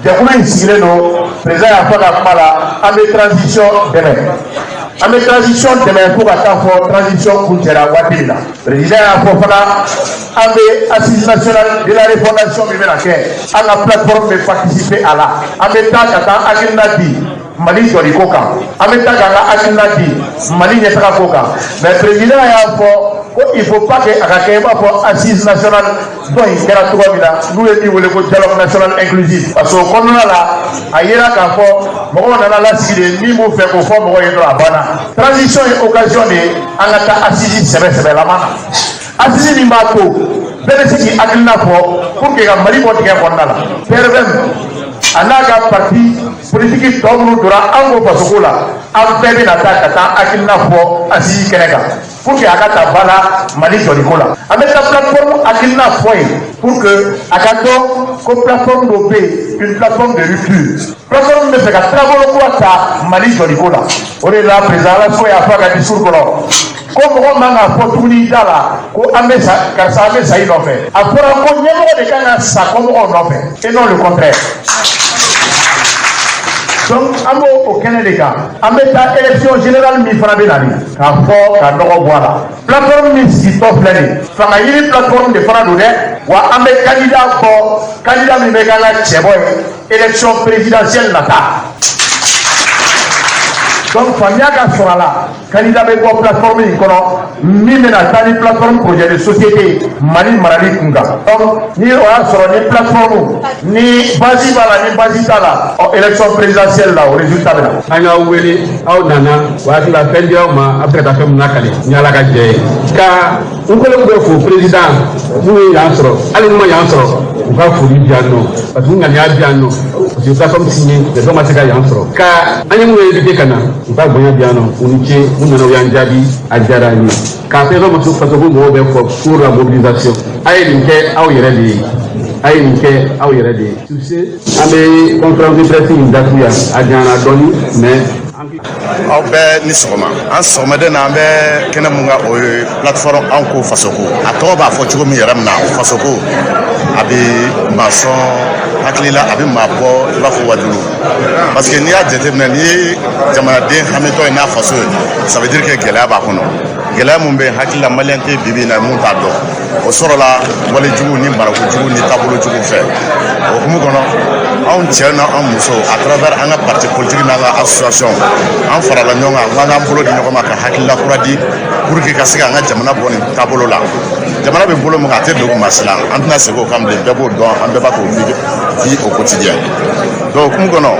jɛkulu in sigilen don, président y'a fɔ ka kuma la, an bɛ transition dɛmɛ, an bɛ transition dɛmɛ fo ka taa fɔ transition kuncɛra waati min na. Président y'a fɔ fana, an bɛ assise nationale de la refondation min bɛna kɛ, an ka plateforme bɛ participer a la. An bɛ taa ka taa hakilina di Mali jɔliko kan, an bɛ taa k'an ka hakilina di Mali ɲɛtaga ko kan. Mais président y'a fɔ ko il faut pas que a ka kɛ i b'a fɔ assise nationale dɔ in kɛra cogo min na, n'u ye min wele ko dialogue national inclusif, parce que o kɔnɔna la, a yera k'a fɔ mɔgɔw nana lasigi de, min b'u fɛ k'o fɔ mɔgɔw ye dɔrɔn, a banna. Transition ye occasion de ye an ka taa assise sɛbɛ sɛbɛlama na, assise min b'a to bɛɛ bɛ se k'i hakilina fɔ pour que ka Mali bɔ dingɛ kɔnɔna la. PRVM a n'a ka parti politique tɔ minnu donna An Ko Fasoko la, an bɛɛ bɛna taa ka taa hakilina fɔ assise kɛnɛ kan pour que a ka ta ba la Mali jɔliko la. An bɛ taa plateforme hakilina fɔ yen pour que a ka dɔn ko plateforme dɔ bɛ yen, une plateforme de rupture, plateforme bɛ fɛ ka taabolo kura ta Mali jɔliko la. O de la, président Alassane y'a fɔ a ka discours kɔnɔ ko mɔgɔ man ka fɔ tuguni da la ko an bɛ sa, karisa, an bɛ sa i nɔfɛ. A fɔra ko ɲɛmɔgɔ de kan ka sa kɔmɔgɔw nɔfɛ, et non le contraire. Donc an b'o o kɛnɛ de kan. An bɛ taa élection générale min fana bɛ na nin k'a fɔ ka nɔgɔ bɔ a la, plateforme min sigitɔ filɛ nin, fanga ɲini plateforme de fana don dɛ. Wa an bɛ candidat bɔ, candidat min bɛ k'an ka cɛbɔ ye élection présidentielle nata. Donc faamuya ka sɔrɔ a la, candidat bɛ bɔ plateforme in kɔnɔ min bɛna taa ni plateforme projet de société Mali marali kun kan. Donc ni o y'a sɔrɔ ni plateforme ni base b'a la, ni base t'a la, ɔ élection présidentielle la, o résultat bɛ na. An y'aw wele, aw nana, o hakili la fɛn di aw ma, a bɛ se ka taa fɛn min lakale ni Ala ka jɛ ye. Ka n kɔlɔn bɛ fo président minnu ye yan sɔrɔ, hali n'u ma yan sɔrɔ, u ka foli di yan nɔ, parce que u ŋaniya di yan nɔ, parce que plateforme signé mais dɔw ma se ka yan sɔrɔ. Ka an ye minnu invité ka na, u ka bonya di yan nɔ, u ni ce, u nana, u y'an jaabi, a diyara an ye. K'a fɛ faso fasoko mɔgɔw bɛ fɔ pour la mobilisation, a ye nin kɛ aw yɛrɛ de ye, a ye nin kɛ aw yɛrɛ de ye. Sur ce, an bɛ conférence de presse in datugu yan, a janyana dɔɔni, mais Aw bɛɛ ni sɔgɔma. An sɔgɔmaden na, an bɛ kɛnɛ mun kan, o ye Plateforme An Ko Fasoko. A tɔgɔ b'a fɔ cogo min yɛrɛ min na, fasoko a bɛ masɔn. Hakili la, a bɛ maa bɔ i b'a fɔ wajulu, parce que n'i y'a jateminɛ, n'i ye jamanaden hamitɔ ye n'a faso ye, ça veut dire que gɛlɛya b'a kɔnɔ. Gɛlɛya mun bɛ yen, hakili la, maliyɛn tɛ bibi in na mun t'a dɔn. O sɔrɔla walejugu ni marakojugu ni taabolojugu fɛ. O hukumu kɔnɔ, anw cɛ n'an muso, à travers an ka parti politique n'an ka association, an farala ɲɔgɔn kan k'an k'an bolo di ɲɔgɔn ma ka hakilila kura di pour que ka se k'an ka jamana bɔ nin taabolo la. Jamana bɛ bolo min kan, a tɛ dogo maa si la. An tɛna segin o kan bilen, bɛɛ b'o dɔn, an bɛɛ b'a k'o vie au quotidien. Donc hukumu kɔnɔ,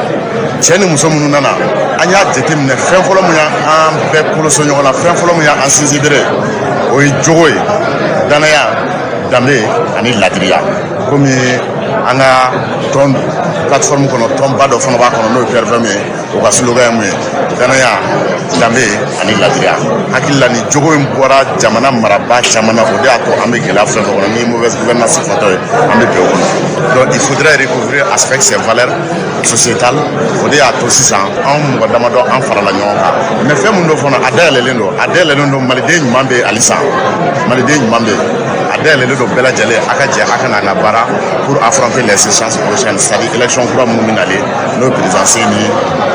cɛ ni muso minnu nana, an y'a jateminɛ, fɛn fɔlɔ min y'an bɛɛ koloso ɲɔgɔn na, fɛn fɔlɔ min y'an sinsin bere, o ye jogo ye, danaya, danbe ani ladiriya. Komi an ka tɔn plateforme kɔnɔ, tɔnba dɔ fana b'a kɔnɔ, n'o ye PRVM ye, o ka slogan ye mun ye? Danaya, danbe ani ladiriya. Hakili la, ni jogo in bɔra jamana marabaa caman na, o de y'a to an bɛ gɛlɛya fɛn fɛn kɔnɔ. Ni mauvaise gouvernance fɔtɔ ye, an bɛ bin o kɔnɔ. Donc il faudrait recouvrir avec ces valeurs sociétales. O de y'a to sisan anw mɔgɔ damadɔ, an farala ɲɔgɔn kan. Mais fɛn min don fana, a dayɛlɛlen don, a dayɛlɛlen don. Maliden ɲuman bɛ yen halisa, maliden ɲuman bɛ yen, a dayɛlɛlen don bɛɛ lajɛlen. A ka jɛ, a ka na an ka baara pour affronter les échéances prochaines, c'est-à-dire élection kura minnu bɛ nalen, n'o ye président sigi ni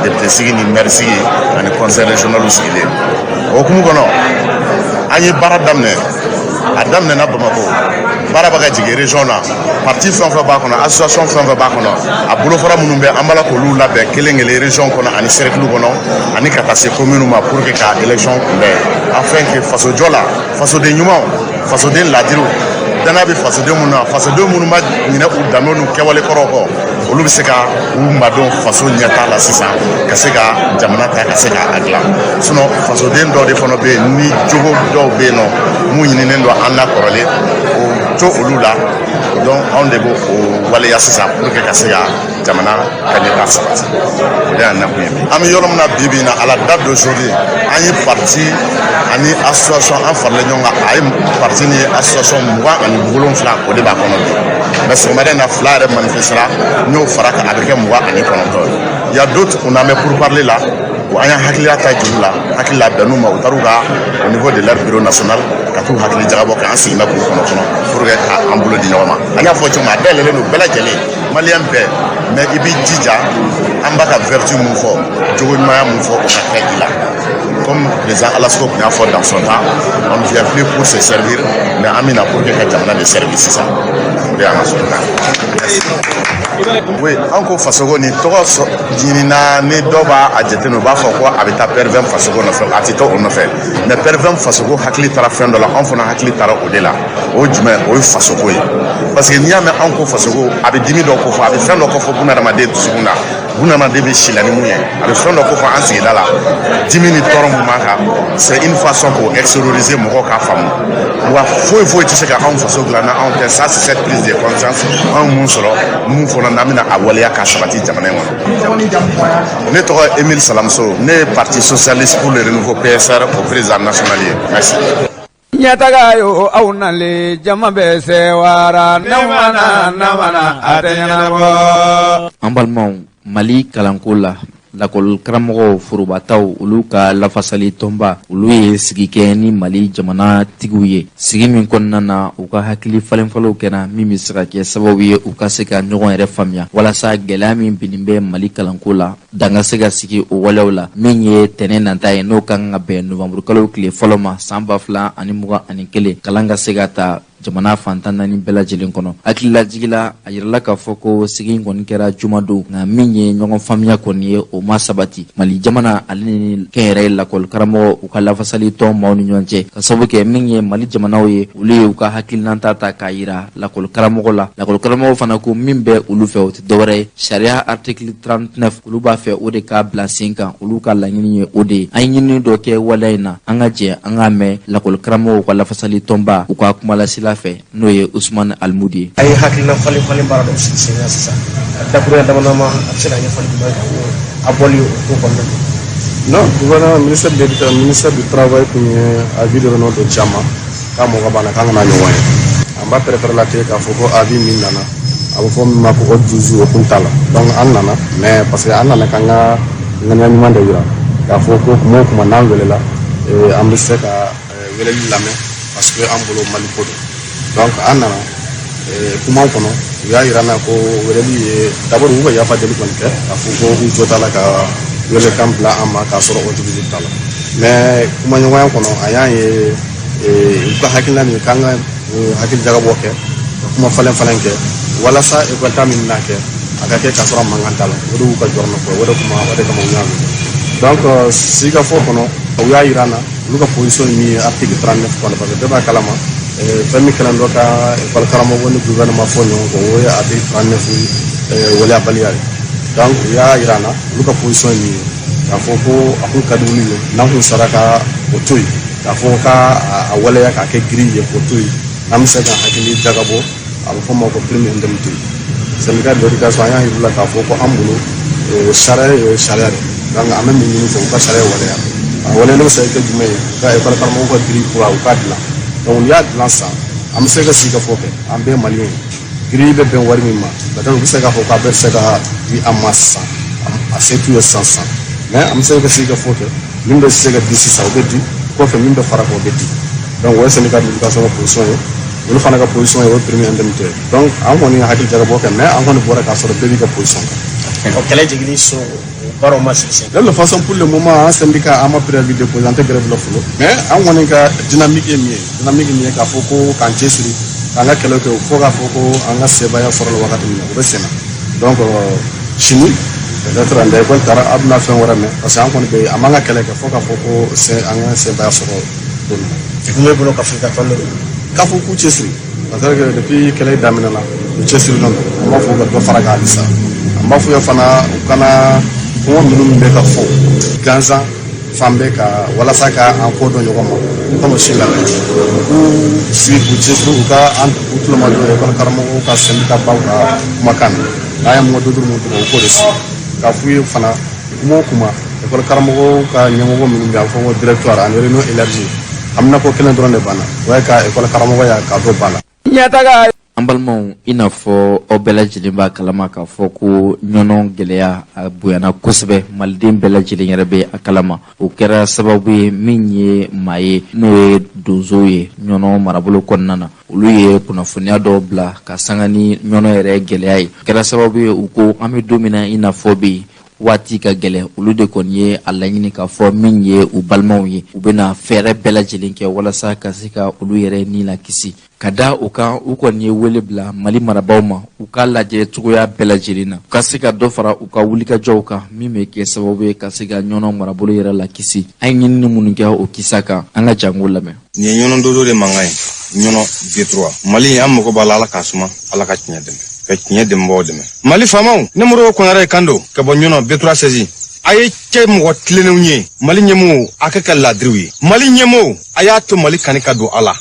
député sigi ni maire sigi ani conseil régional sigilen. O hukumu kɔnɔ, an ye baara daminɛ. A daminɛna Bamakɔ, baara bɛ ka jigin région na. Parti fɛn o fɛn b'a kɔnɔ, association fɛn o fɛn b'a kɔnɔ, a bolofara minnu bɛ, an b'a la k'olu labɛn kelen kelen région kɔnɔ ani cercle kɔnɔ ani ka taa se commune ma pour que ka élection kunbɛn, afin que fasojɔ la, fasoden ɲumanw, fasoden ladiriw, danaya bɛ fasoden minnu na, fasoden minnu ma ɲinɛ u danbew n'u kɛwale kɔrɔw kɔ, olu bɛ se ka u madon faso ɲɛtaa la sisan, ka se ka jamana ta, ka se ka a dilan. Sinon fasoden dɔw de fana bɛ yen ni jogo dɔw bɛ yen nɔ mun ɲininen don an na kɔrɔlen, o to olu la. Donc anw de b'o o waleya sisan pour que ka se ka jamana ka ɲɛtaa sabati. O de y'an nakun ye. An bɛ yɔrɔ min na bi bi in na, à la date d'aujourd'hui, an ye parti ani association, an faralen ɲɔgɔn kan, a ye parti ni association 27, o de b'a kɔnɔ bi. Mais sɔgɔmada in na, fila yɛrɛ manifestera, n y'o fara kan, a bɛ kɛ 29 ye. Il y a d'autres, on en met pour parler là. An y'an hakilila ta juru la, hakili la bɛnn'u ma, u taar'u ka au niveau de leur bureau national ka t'u hakili jagabɔ k'an sigi bɛ k'u kɔnɔ kɔnɔ pour que k'an bolo di ɲɔgɔn ma. An y'a fɔ cogo min, a dayɛlɛlen don bɛɛ lajɛlen, maliyɛn bɛɛ. Mais i b'i jija, an b'a ka vertu mun fɔ, jogo ɲumanya mun fɔ, o ka kɛ i la. Comme président Alassane tun y'a fɔ dans son temps, on ne vient plus pour se servir, mais an bɛna pour que ka jamana de servir sisan. O de y'an ka slogan. Oui, an ko fasoko nin tɔgɔ ɲinina ni dɔw b'a a jateminɛ, u b'a fɔ ko a bɛ taa PRVM fasoko nɔfɛ. A tɛ taa o nɔfɛ, mais PRVM fasoko hakili taara fɛn dɔ la, anw fana hakili taara o de la. O ye jumɛn? O ye fasoko ye, parce que n'i y'a mɛn anw ko fasoko, a bɛ dimi dɔ kofɔ, a bɛ fɛn dɔ kofɔ bunadamaden dusukun na, bunadamaden bɛ si la ni mun ye, a bɛ fɛn dɔ kofɔ an sigida la, dimi ni tɔɔrɔ mun b'an kan. C'est une façon k'o extérioriser, mɔgɔw k'a faamu. Wa foyi foyi tɛ se ka anw faso dilan na anw tɛ. Ça, c'est cette prise de conscience anw mun sɔrɔ mun fɔlɔ n'an bɛna a waleya k'a sabati jamana in kɔnɔ. Ne tɔgɔ Emile Salamso, ne ye Parti socialiste pour le renouveau, PSR, o président national ye. Merci. Ɲɛtaga yo, aw nalen, jama bɛ sewara, namana namana, a tɛ ɲɛnabɔ. An balimaw, Mali kalanko la, lakɔli karamɔgɔw forobataw, olu ka lafasali tɔnba, olu ye sigi kɛ ni Mali jamana tigiw ye. Sigi min kɔnɔna na, u ka hakili falenfalenw kɛra min bɛ se ka kɛ sababu ye u ka se ka ɲɔgɔn yɛrɛ faamuya, walasa gɛlɛya min binnen bɛ Mali kalanko la, dan ka se ka sigi o walew la. Min ye tɛnɛ nata ye, n'o kan ka bɛn novanburukalo tile fɔlɔ ma san 2021, kalan ka se ka ta jamana fantan naani bɛɛ lajɛlen kɔnɔ. Hakililajigila, a yirala k'a fɔ ko sigi in kɔni kɛra jumadon, nka min ye ɲɔgɔn faamuya kɔni ye, o ma sabati Mali jamana ale ni kɛnyɛrɛye lakɔli karamɔgɔ u ka lafasali tɔn maaw ni ɲɔgɔn cɛ, ka sababu kɛ min ye Mali jamanaw ye, olu ye u ka hakilinata ta k'a yira lakɔli karamɔgɔ la. Lakɔli karamɔgɔ fana ko min bɛ olu fɛ, o tɛ dɔwɛrɛ ye sariya article 39, olu b'a fɛ o de k'a bila sen kan. Olu ka laɲini ye o de ye. An ye ɲinini dɔ kɛ waleya in na. An ka jɛ an k'a mɛn lakɔli karamɔgɔw ka lafasali tɔnba u ka kumalasila fɛ, n'o ye Usumani Alimudi ye. A ye hakilina falen falen baara dɔ sigi sen kan sisan, a dakurunya dama dama, a bɛ se ka ɲɛfɔli jumɛn kɛ a bɔli o ko kɔnɔna na? Non, gouvernement, ministère de l'éducation, ministère du travail tun ye avis de dɔ ci an ma k'a mɔgɔ banna k'an kana ɲɔgɔn ye. An b'a préféré la ten k'a fɔ ko avis min nana, a bɛ fɔ min ma ko ordre du jour, o kun t'a la. Donc an nana, mais parce que an nana k'an ka ŋaniya ɲuman de yira k'a fɔ ko kuma o kuma n'an welela, an bɛ se ka weleli lamɛn, parce que an bolo Mali ko don. Donc an nana. Kuma kɔnɔ, u y'a jira n na ko weleli ye d'abord u ka yafa deli kɔni kɛ, k'a fɔ ko u jo t'a la ka welekan bila an ma k'a sɔrɔ ordre du jour t'a la. Mais kumaɲɔgɔnya kɔnɔ, a y'an ye u ka hakilina min k'an ka hakili jagabɔ kɛ, ka kuma falen falen kɛ walasa ekɔli ta min bɛna kɛ, a ka kɛ k'a sɔrɔ mankan t'a la. O de y'u ka jɔrɔnɔ ko ye. O de kuma, o de kama u y'a wele. Donc sigikafɔ kɔnɔ, u y'a jira an na olu ka position ye min ye article 39 kɔnɔ, parce que bɛɛ b'a kalama, fɛn min kɛlen dɔ ka ekɔli karamɔgɔ ni gouvernement fɔ ɲɔgɔn kɔ, o ye article 39 waleyabaliya ye. Donc u y'a jira an na olu ka position ye min ye, k'a fɔ ko a kun ka di olu ye n'an kun sera ka o to yen, k'a fɔ ka a waleya k'a kɛ grille ye k'o to yen, n'an bɛ se ka hakili jagabɔ, a bɛ fɔ o ma ko prime indemnité. Syndicat de l'éducation, an y'a yir'u la k'a fɔ ko an bolo, sariya ye sariya de. Donc an bɛ min ɲini fɛ, u ka sariya waleya. A waleyali bɛ se ka kɛ jumɛn ye? U ka ekɔli karamɔgɔw ka grille kura, u k'a dilan. Donc n'u y'a dilan sisan, an bɛ se ka sigi ka fɔ kɛ, an bɛɛ maliyɛn ye, grille bɛ bɛn wari min ma, peut-être u bɛ se k'a fɔ k'a bɛ se ka di an ma sisan, a se t'u ye sisan sisan, mais an bɛ se ka sigi ka fɔ kɛ, min bɛ se ka di sisan, o bɛ di kɔfɛ, min bɛ fara kan, o bɛ di. Donc o ye syndicat de l'éducation ka position ye. Olu fana ka position ye, o ye prime indemnité ye. Donc an kɔni ye hakili jagabɔ kɛ, mais an kɔni bɔra k'a sɔrɔ bɛɛ b'i ka position kan. O kɛlɛ jiginni so, baaraw ma sigi sen. De toute façon, pour le moment, an syndicat, an ma préavis déposé, an tɛ grève la fɔlɔ, mais an kɔni ka dynamique ye min ye, dynamique min ye k'a fɔ ko k'an cɛsiri k'an ka kɛlɛ kɛ fo k'a fɔ ko an ka sebaaya sɔrɔ la wagati min na, o bɛ sen na. Donc sini peut-être an école taara, a bɛna fɛn wɛrɛ mɛn, parce que an kɔni bɛ an b'an ka kɛlɛ kɛ fo k'a fɔ ko an ka sebaaya sɔrɔ don min na. Degun b'e bolo ka fɔ i ka tɔn? K'a fɔ k'u cɛsiri, parce que depuis kɛlɛ daminɛna, u cɛsirilen don. An b'a fɔ u ka dɔ fara kan halisa. An b'a fɔ ye fana, u kana kuma ninnu min bɛ ka fɔ gansan fan bɛɛ ka walasa ka an kɔ dɔn ɲɔgɔn ma, u kana o si lamɛn. U k'u sigi k'u cɛsiri, u ka an u tulomajɔ ekɔli karamɔgɔw ka syndicat baw ka kumakan na. N'an ye mot d'ordre mun d'u ma, u k'o de sigi. K'a f'u ye fana, kuma o kuma, ekɔli karamɔgɔw ka ɲɛmɔgɔ minnu bɛ yen, a bɛ fɔ ko directoire ani réunion élargie, haminako kelen dɔrɔn de banna, o ye ka ekɔli karamɔgɔya k'a dɔ ba la. Ɲɛtaga. An balimaw, i n'a fɔ aw bɛɛ lajɛlen b'a kalama k'a fɔ ko Ɲɔnɔ gɛlɛya a bonyana kosɛbɛ, maliden bɛɛ lajɛlen yɛrɛ bɛ a kalama. O kɛra sababu ye, min ye maa ye, n'o ye donsow ye Ɲɔnɔ marabolo kɔnɔna na, olu ye kunnafoniya dɔw bila ka sanga ni Ɲɔnɔ yɛrɛ gɛlɛya ye. O kɛra sababu ye, u ko an bɛ don min na i n'a fɔ bi, waati ka gɛlɛn, olu de kɔni ye a laɲini k'a fɔ min ye u balimaw ye, u bɛna fɛɛrɛ bɛɛ lajɛlen kɛ walasa ka se ka olu yɛrɛ ni lakisi. Ka da o kan, u kɔni ye wele bila Mali marabaaw ma, u k'a lajɛ cogoya bɛɛ lajɛlen na, u ka se ka dɔ fara u ka wulikajɔw kan, min bɛ kɛ sababu ye ka se ka Ɲɔnɔ marabolo yɛrɛ lakisi. An ye ɲinini minnu kɛ o kisa kan, an ka jango lamɛn. Nin ye Ɲɔnɔ dodo de mankan ye. Ɲɔnɔ B3, Mali, an mago b'a la. Ala k'a suma, Ala ka tiɲɛ dɛmɛ, ka tiɲɛ dɛmɛbagaw dɛmɛ. Mali faamaw, ne Modibo Konare kan don ka bɔ Ɲɔnɔ B3 16. A ye kɛ mɔgɔ tilennenw ye. Mali ɲɛmɔgɔw, a kɛ ka laadiriw ye. Mali ɲɛmɔgɔw, a y'a to Mali kani ka don a la.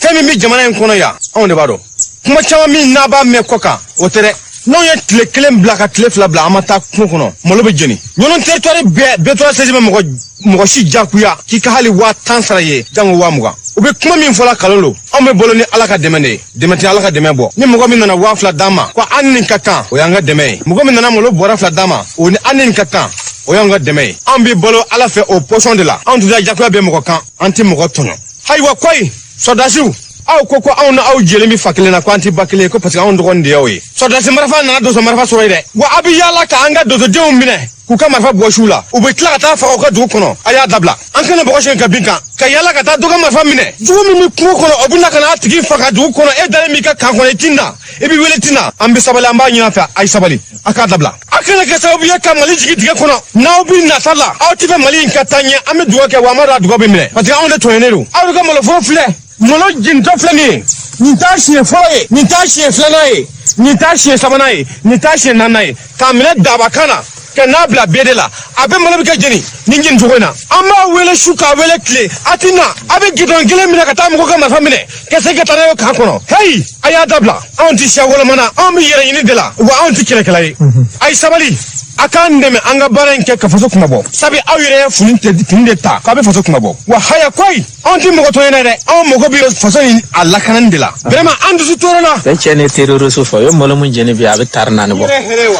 Fɛn min bɛ jamana in kɔnɔ yan, anw de b'a dɔn. Kuma caman min n'a b'a mɛn kɔ kan, o tɛ dɛ. N'anw ye tile kelen bila ka tile 2 bila, an ma taa kungo kɔnɔ, malo bɛ jeni. Ɲɔnɔ territoire bɛɛ, B3 16 bɛ mɔgɔ mɔgɔ si jagoya k'i ka hali 10 000 sara ye, jango 20 000. U bɛ kuma min fɔla, kalon don. Anw bɛ bolo ni Ala ka dɛmɛ de ye. Dɛmɛ tɛ Ala ka dɛmɛ bɔ. Ni mɔgɔ min nana 2000 d'an ma ko an ni nin ka kan, o y'an ka dɛmɛ ye. Mɔgɔ min nana malo bɔrɛ 2 d'an ma, o ni an ni nin ka kan, o y'an ka dɛmɛ ye. Anw bɛ balo Ala fɛ o pɔsɔn de la. Anw tɛ taa jagoya bɛ mɔgɔ kan, an tɛ mɔgɔ tɔɲɔ. Ayiwa koyi, sɔrɔdasiw, aw ko ko anw na aw jɛlen bɛ fa kelen na, ko an tɛ ba kelen ye, ko parce que anw dɔgɔnin de y'aw ye. Sɔrɔdasi marifa nana donso marifa sɔrɔ yen dɛ. Wa a bɛ yaala ka an ka donsodenw minɛ k'u ka marifa bɔsi u la, u bɛ tila ka taa faga u ka dugu kɔnɔ. A y'a dabila. An kana bɔgɔ siyɛn ka bin kan ka yaala ka taa dɔ ka marifa minɛ. Jugu min bɛ kungo kɔnɔ, o bɛ na ka n'a tigi faga dugu kɔnɔ. E dalen b'i ka kan kɔnɔ, i ti na, i bɛ wele ti na. An bɛ sabali, an b'a ɲini a fɛ, a ye sabali, a k'a dabila. A kana kɛ sababu ye ka Mali jigi dingɛ kɔnɔ. N'aw bɛ nata la, aw tɛ fɛ Mali in ka taa ɲɛ, an bɛ dugawu kɛ, wa an b'a dɔn a dugawu bɛ minɛ, parce que anw de tɔɲɔnen don. Aw de ka maloforo filɛ, malo jenitɔ filɛ nin ye. Nin t'a siɲɛ fɔlɔ ye, nin t'a siɲɛ filanan ye, nin t'a siɲɛ sabanan ye, nin t'a siɲɛ naaninan ye, k'a minɛ dabakan na ka n'a bila bede la. A bɛ malo bɛ kɛ jeni nin jeni cogo in na. An b'a wele su, k'a wele tile, a ti na. A bɛ gidɔn kelen minɛ ka taa mɔgɔ ka marifa minɛ ka segin ka taa n'a ye kan kɔnɔ. Heyi, a y'a dabila. Anw tɛ siya wolomana, anw bɛ yɛrɛ ɲini de la, wa anw tɛ kɛlɛkɛla ye. A ye sabali, a k'an dɛmɛ an ka baara in kɛ ka faso kunmabɔ, sabu aw yɛrɛ ye fini de ta k'a bɛ faso kunmabɔ. Wa haya koyi, anw tɛ mɔgɔ tɔɲɔ dɛ, anw mago bɛ faso in a lakanani de la. Vraiment, an dusu tɔɔrɔ la. Cɛ cɛ ni terroriste fɔ, u ye malo mun jeni bi, a bɛ tari 4 bɔ.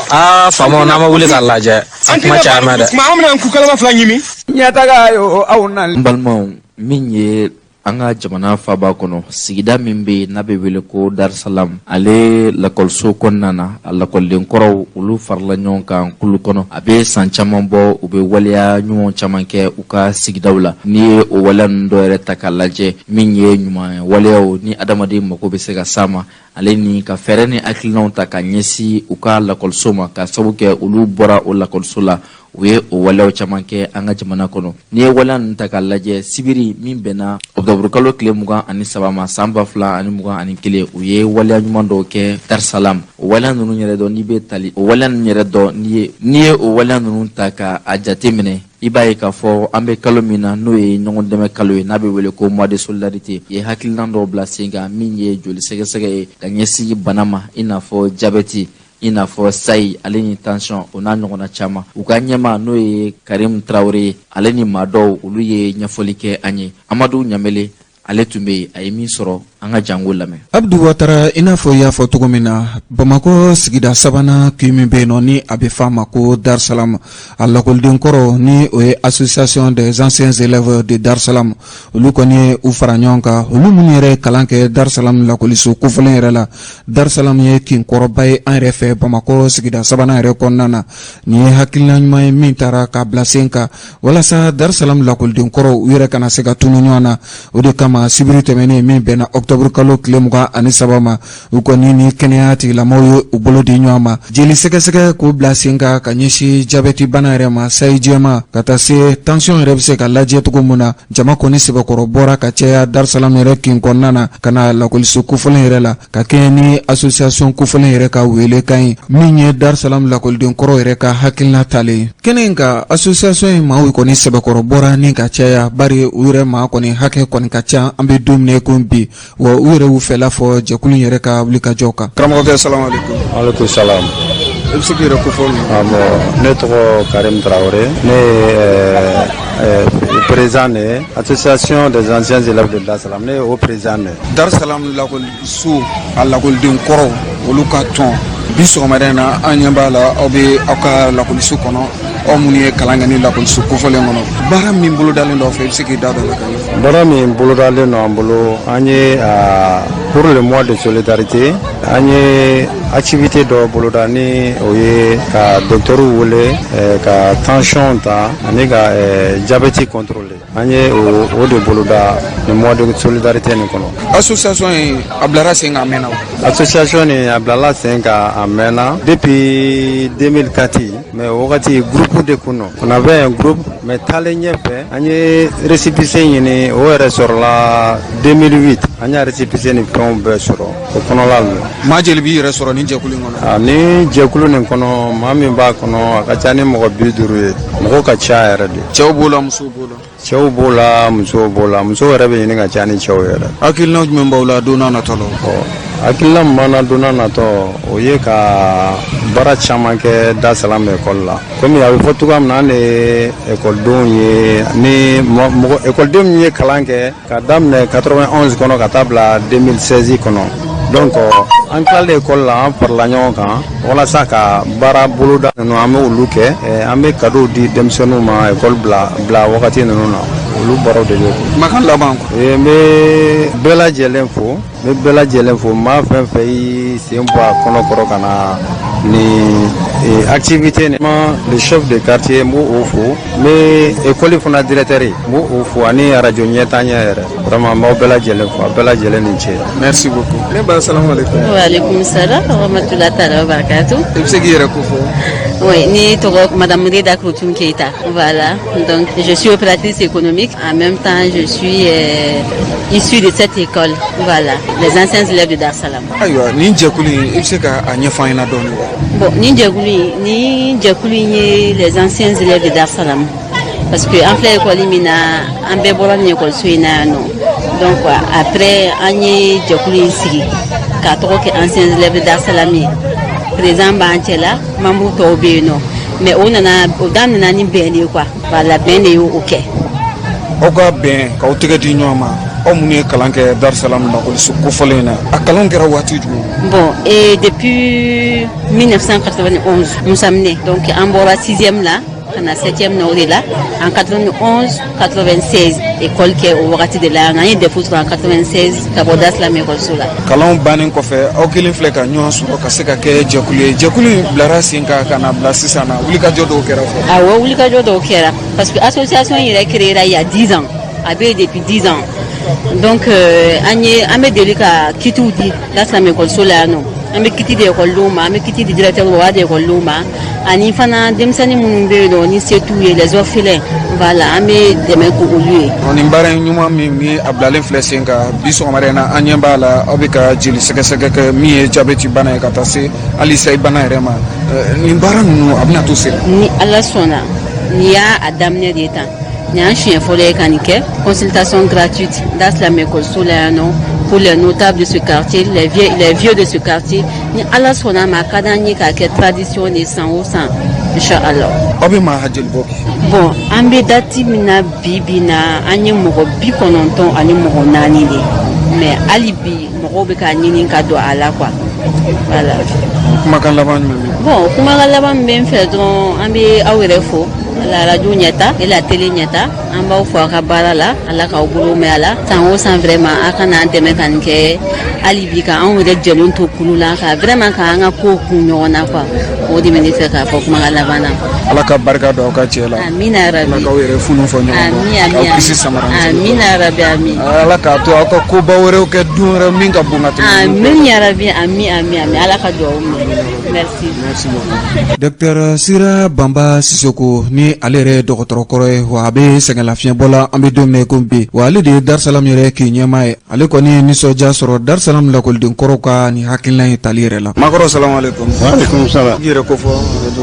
Aa faamaw, n'an ma wuli k'a lajɛ, a kuma caya dɛ. Kuma an bɛna an kukalama 2 ɲimi. Ɲɛtaga yo aw na. N balimaw, min ye An ka jamana faaba kɔnɔ, sigida min bɛ yen n'a bɛ wele ko Darsalam, ale lakɔliso kɔnɔna na, a lakɔliden kɔrɔw olu farala ɲɔgɔn kan kulu kɔnɔ. A bɛ san caman bɔ, u bɛ waleya ɲuman caman kɛ u ka sigidaw la. N'i ye o waleya ninnu dɔ yɛrɛ ta k'a lajɛ, min ye ɲuman waleyaw ni adamaden mako bɛ se ka s'a ma, ale ni ka fɛɛrɛ ni hakilinaw ta ka ɲɛsin u ka lakɔliso ma, ka sabu kɛ olu bɔra o lakɔliso la, u ye o waleyaw caman kɛ an ka jamana kɔnɔ. N'i ye waleya ninnu ta k'a lajɛ, sibiri min bɛnna ɔkutɔburukalo tile 23 ma san 2021, u ye waleya ɲuman dɔw kɛ Darsalam. O waleya ninnu yɛrɛ dɔn n'i bɛ tali o waleya ninnu yɛrɛ dɔn n'i ye o waleya ninnu ta ka a jate minɛ, i b'a ye k'a fɔ an bɛ kalo min na, n'o ye ɲɔgɔn dɛmɛ kalo ye n'a bɛ wele ko mois de solidarité, ye hakilina dɔw bila sen kan min ye joli sɛgɛsɛgɛ ye ka ɲɛsin bana ma, i n'a fɔ jabɛti, i n'a fɔ sayi, ale ni tansiyɔn, o n'a ɲɔgɔnna caman. U ka ɲɛmaa, n'o ye Karim Tarawele ye, ale ni maa dɔw, olu ye ɲɛfɔli kɛ an ye. Amadu Ɲamele, ale tun bɛ yen, a ye min sɔrɔ, an ka jango lamɛn. Abdu Watara, i n'a fɔ i y'a fɔ cogo min na, Bamakɔ sigida sabanan kin min bɛ yen nɔ, ni a bɛ f'a ma ko Darsalam, a lakɔliden kɔrɔ, ni o ye Association des anciens élèves de Darsalam, olu kɔni ye u fara ɲɔgɔn kan, olu minnu yɛrɛ ye kalan kɛ Darsalam lakɔliso kofɔlen yɛrɛ la. Darsalam ye kin kɔrɔba ye an yɛrɛ fɛ Bamakɔ sigida sabanan yɛrɛ kɔnɔna na. Nin ye hakilina ɲuman ye min taara k'a bila sen kan walasa Darsalam lakɔliden kɔrɔw u yɛrɛ kana se ka tunu ɲɔgɔn na. O de kama, sibiri tɛmɛnen min bɛnna ɔkutɔburu kalo tile 23 ma, u kɔni ni kɛnɛya tigilamɔgɔw ye u bolo di ɲɔgɔn ma, jeli sɛgɛsɛgɛ k'o bila sen kan ka ɲɛsin jabɛti bana yɛrɛ ma, sayi jɛma, ka taa se tansiyɔn yɛrɛ bɛ se ka lajɛ cogo min na. Jama kɔni sɛbɛkɔrɔ bɔra ka caya Darsalam yɛrɛ kin kɔnɔna na ka na lakɔliso kofɔlen yɛrɛ la, ka kɛɲɛ ni association kofɔlen yɛrɛ ka welekan ye, min ye Darsalam lakɔliden kɔrɔ yɛrɛ ka hakilina talen ye. Kɛnɛ in kan, association in maaw kɔni sɛbɛkɔrɔ bɔra ni ka caya, bari u yɛrɛ maa kɔni hakɛ kɔni ka ca an bɛ don min na i ko bi. Wa u yɛrɛ y'u fɛla fɔ jɛkulu in yɛrɛ ka wulikajɔ kan. Karamɔgɔkɛ, salamu aleykum. Aleykum salam. I bɛ se k'i yɛrɛ kofɔ? Bon, ne tɔgɔ Karim Traoré, ne ye président de ye Association des anciens élèves de Dar Salam, ne ye o président de ye. Dar Salam lakɔliso a lakɔliden kɔrɔw, olu ka tɔn, bi sɔgɔmada in na, an ɲɛ b'a la aw bɛ aw ka lakɔliso kɔnɔ, aw minnu ye kalan kɛ ni lakɔliso kofɔlen kɔnɔ. Baara min bolodalen don aw fɛ, i bɛ se k'i da don a la ka ɲɛfɔ? Baara min bolodalen don an bolo, an ye pour le mois de solidarité, an ye activité dɔ boloda, ni o ye ka docteurw wele ka tension ta ani ka diabète contrôler. An ye o de boloda nin mois de solidarité nin kɔnɔ. Association in, a bilara sen kan a mɛnna wa? Association nin, a bilala sen kan a mɛnna, depuis 2004, mais o wagati groupe de kun don. On avait un groupe, mais taalen ɲɛfɛ, an ye récépissé ɲini, o yɛrɛ sɔrɔla 2008. An y'a récépissé ni fɛnw bɛɛ sɔrɔ o kɔnɔla la. Maa jeli b'i yɛrɛ sɔrɔ nin jɛkulu in kɔnɔ? Ni jɛkulu nin kɔnɔ, maa min b'a kɔnɔ, a ka ca ni mɔgɔ 50 ye. Mɔgɔw ka ca yɛrɛ de. Cɛw b'o la, musow b'o la? Cɛw b'o la, musow b'o la. Musow yɛrɛ bɛ ɲini ka ca ni cɛw yɛrɛ. Hakilina jumɛn b'aw la don n'a natɔ la? Hakilina min b'an na don n'a natɔ, o ye ka baara caman kɛ Dar Salam école la. Komi a bɛ fɔ cogoya min na, an de ye ekɔlidenw ye, ni mɔgɔ ekɔliden min ye kalan kɛ ka daminɛ 91 kɔnɔ ka taa bila 2016 kɔnɔ. Donc an tilalen école la, an farala ɲɔgɔn kan walasa ka baara boloda ninnu, an bɛ olu kɛ. An bɛ cadeau di denmisɛnninw ma école bila bila wagati ninnu na. Olu baaraw de bɛ kɛ. Kumakan laban? N bɛ bɛɛ lajɛlen fo, n bɛ bɛɛ lajɛlen fo. Maa fɛn fɛn y'i sen bɔ a kɔnɔ kɔrɔ ka na ni activité nin ma, le chef de quartier, n b'o o fo, n bɛ école fana directeur, n b'o o fo, ani radio ɲɛtaɲɛ yɛrɛ. Vraiment, n b'aw bɛɛ lajɛlen fo, a bɛɛ lajɛlen ni ce. Merci beaucoup. Ne ba, salamu aleykum. Wa aleykum salam wa rahmatullahi ta'ala wa barakatuh. I bɛ se k'i yɛrɛ ko fɔ? Oui, ne tɔgɔ Madame Reda Koutoum Keita. Voilà, donc je suis opératrice économique. En même temps, je suis issue de cette école. Voilà, les anciens élèves de Dar Salam. Ayiwa, nin jɛkulu in, i bɛ se ka a ɲɛfɔ an ɲɛna dɔɔnin wa? Bon, nin jɛkulu in ye les anciens élèves de Dar Salam. Parce que an filɛ école min na, an bɛɛ bɔra nin école in na yan nɔ. Donc après, an ye jɛkulu in sigi k'a tɔgɔ kɛ anciens élèves de Dar Salam ye. Président b'an cɛ la, membre tɔw bɛ yen nɔ. Mais o nana, o daminɛna ni bɛn de ye quoi. Voilà, bɛn de y'o kɛ. Aw ka bɛn k'aw tɛgɛ di ɲɔgɔn ma, aw minnu ye kalan kɛ Dar Salam lakɔliso kofɔlen in na, a kalan kɛra waati jumɛn? Bon, et depuis 1991, Moussa Minɛ, donc an bɔra sixième la. ka na 7e na o de la en 91 96 école kɛ o wagati de la an ye DEF sɔrɔ en 96 ka bɔ Dar Salam ekɔliso la. Kalanw bannen kɔfɛ, aw kelen filɛ ka ɲɔgɔn sɔrɔ ka se ka kɛ jɛkulu ye. Jɛkulu in bilara sen kan ka na bila sisan na, wulikajɔ dɔw kɛra fɔ? Awɔ, wulikajɔ dɔw kɛra parce que association yɛrɛ créera il y a 10 ans, a bɛ yen depuis 10 ans. Donc an ye an bɛ deli ka kitiw di Dar Salam ekɔliso la yan nɔ. An bɛ kiti di ekɔlidenw ma, an bɛ kiti di directeur ma, o b'a di ekɔlidenw ma, ani fana denmisɛnnin minnu bɛ yen nɔ ni se t'u ye, les orphelins, voilà, an bɛ dɛmɛ k'olu ye. Nin baara in ɲuman min ni a bilalen filɛ sen kan bi sɔgɔmada in na, an ɲɛ b'a la aw bɛ ka jeli sɛgɛsɛgɛ kɛ min ye jabɛti bana ye ka taa se hali sayi bana yɛrɛ ma. Nin baara ninnu, a bɛna to sen? Ni Ala sɔnna, nin y'a a daminɛ de ye tan. Nin y'an siɲɛ fɔlɔ ye ka nin kɛ, consultation gratuite Dar Salam ekɔliso la yan nɔ pour les notables de ce quartier, les vieux de ce quartier. Ni Ala sɔnna ma, a ka d'an ye k'a kɛ tradition de san o san, inchallah. Aw bɛ maa joli bɔ bi? Bon, an bɛ date min na bi bi na, an ye mɔgɔ 94 de, mais hali bi mɔgɔw bɛ k'a ɲini ka don a la quoi, voilà. Kumakan laban jumɛn bɛ? Bon, kumakan laban min bɛ n fɛ dɔrɔn, an bɛ aw yɛrɛ fo, la radio ɲɛta et la télé ɲɛta. An b'aw fo aw ka baara la, Ala k'aw bolo mɛn a la. San o san, vraiment, a ka n'an dɛmɛ ka nin kɛ hali bi, ka anw yɛrɛ jɛlen to kulu la, ka vraiment k'an ka kow kun ɲɔgɔn na quoi. O de bɛ ne fɛ k'a fɔ kumakan laban na. Ala ka barika don aw ka cɛ la. Amina rabi. Ala k'aw yɛrɛ funu fɔ ɲɔgɔn kɔ. Ami, ami. K'aw kisi samara. Amina rabi, ami. Ala k'a to aw ka koba wɛrɛw kɛ dun wɛrɛ min ka bon ka tɛmɛ ninnu. Amin ya rabi, ami, ami, ami. Ala ka duwawu minɛ, merci. Merci beaucoup. Docteur Sira Banba Sisoko, ni ale yɛrɛ ye dɔgɔtɔrɔ kɔrɔ ye, wa a bɛ sɛgɛnlafiɲɛbɔ la an bɛ don min na i ko bi, wa ale de ye Dar Salam yɛrɛ k'i ɲɛmaa ye. Ale kɔni ye nisɔndiya sɔrɔ Dar Salam lakɔliden kɔrɔw ka nin hakilina ye tali yɛrɛ la. Makɔrɔ, salamu aleykum. Waaleykum salam. I yɛrɛ ko fɔ.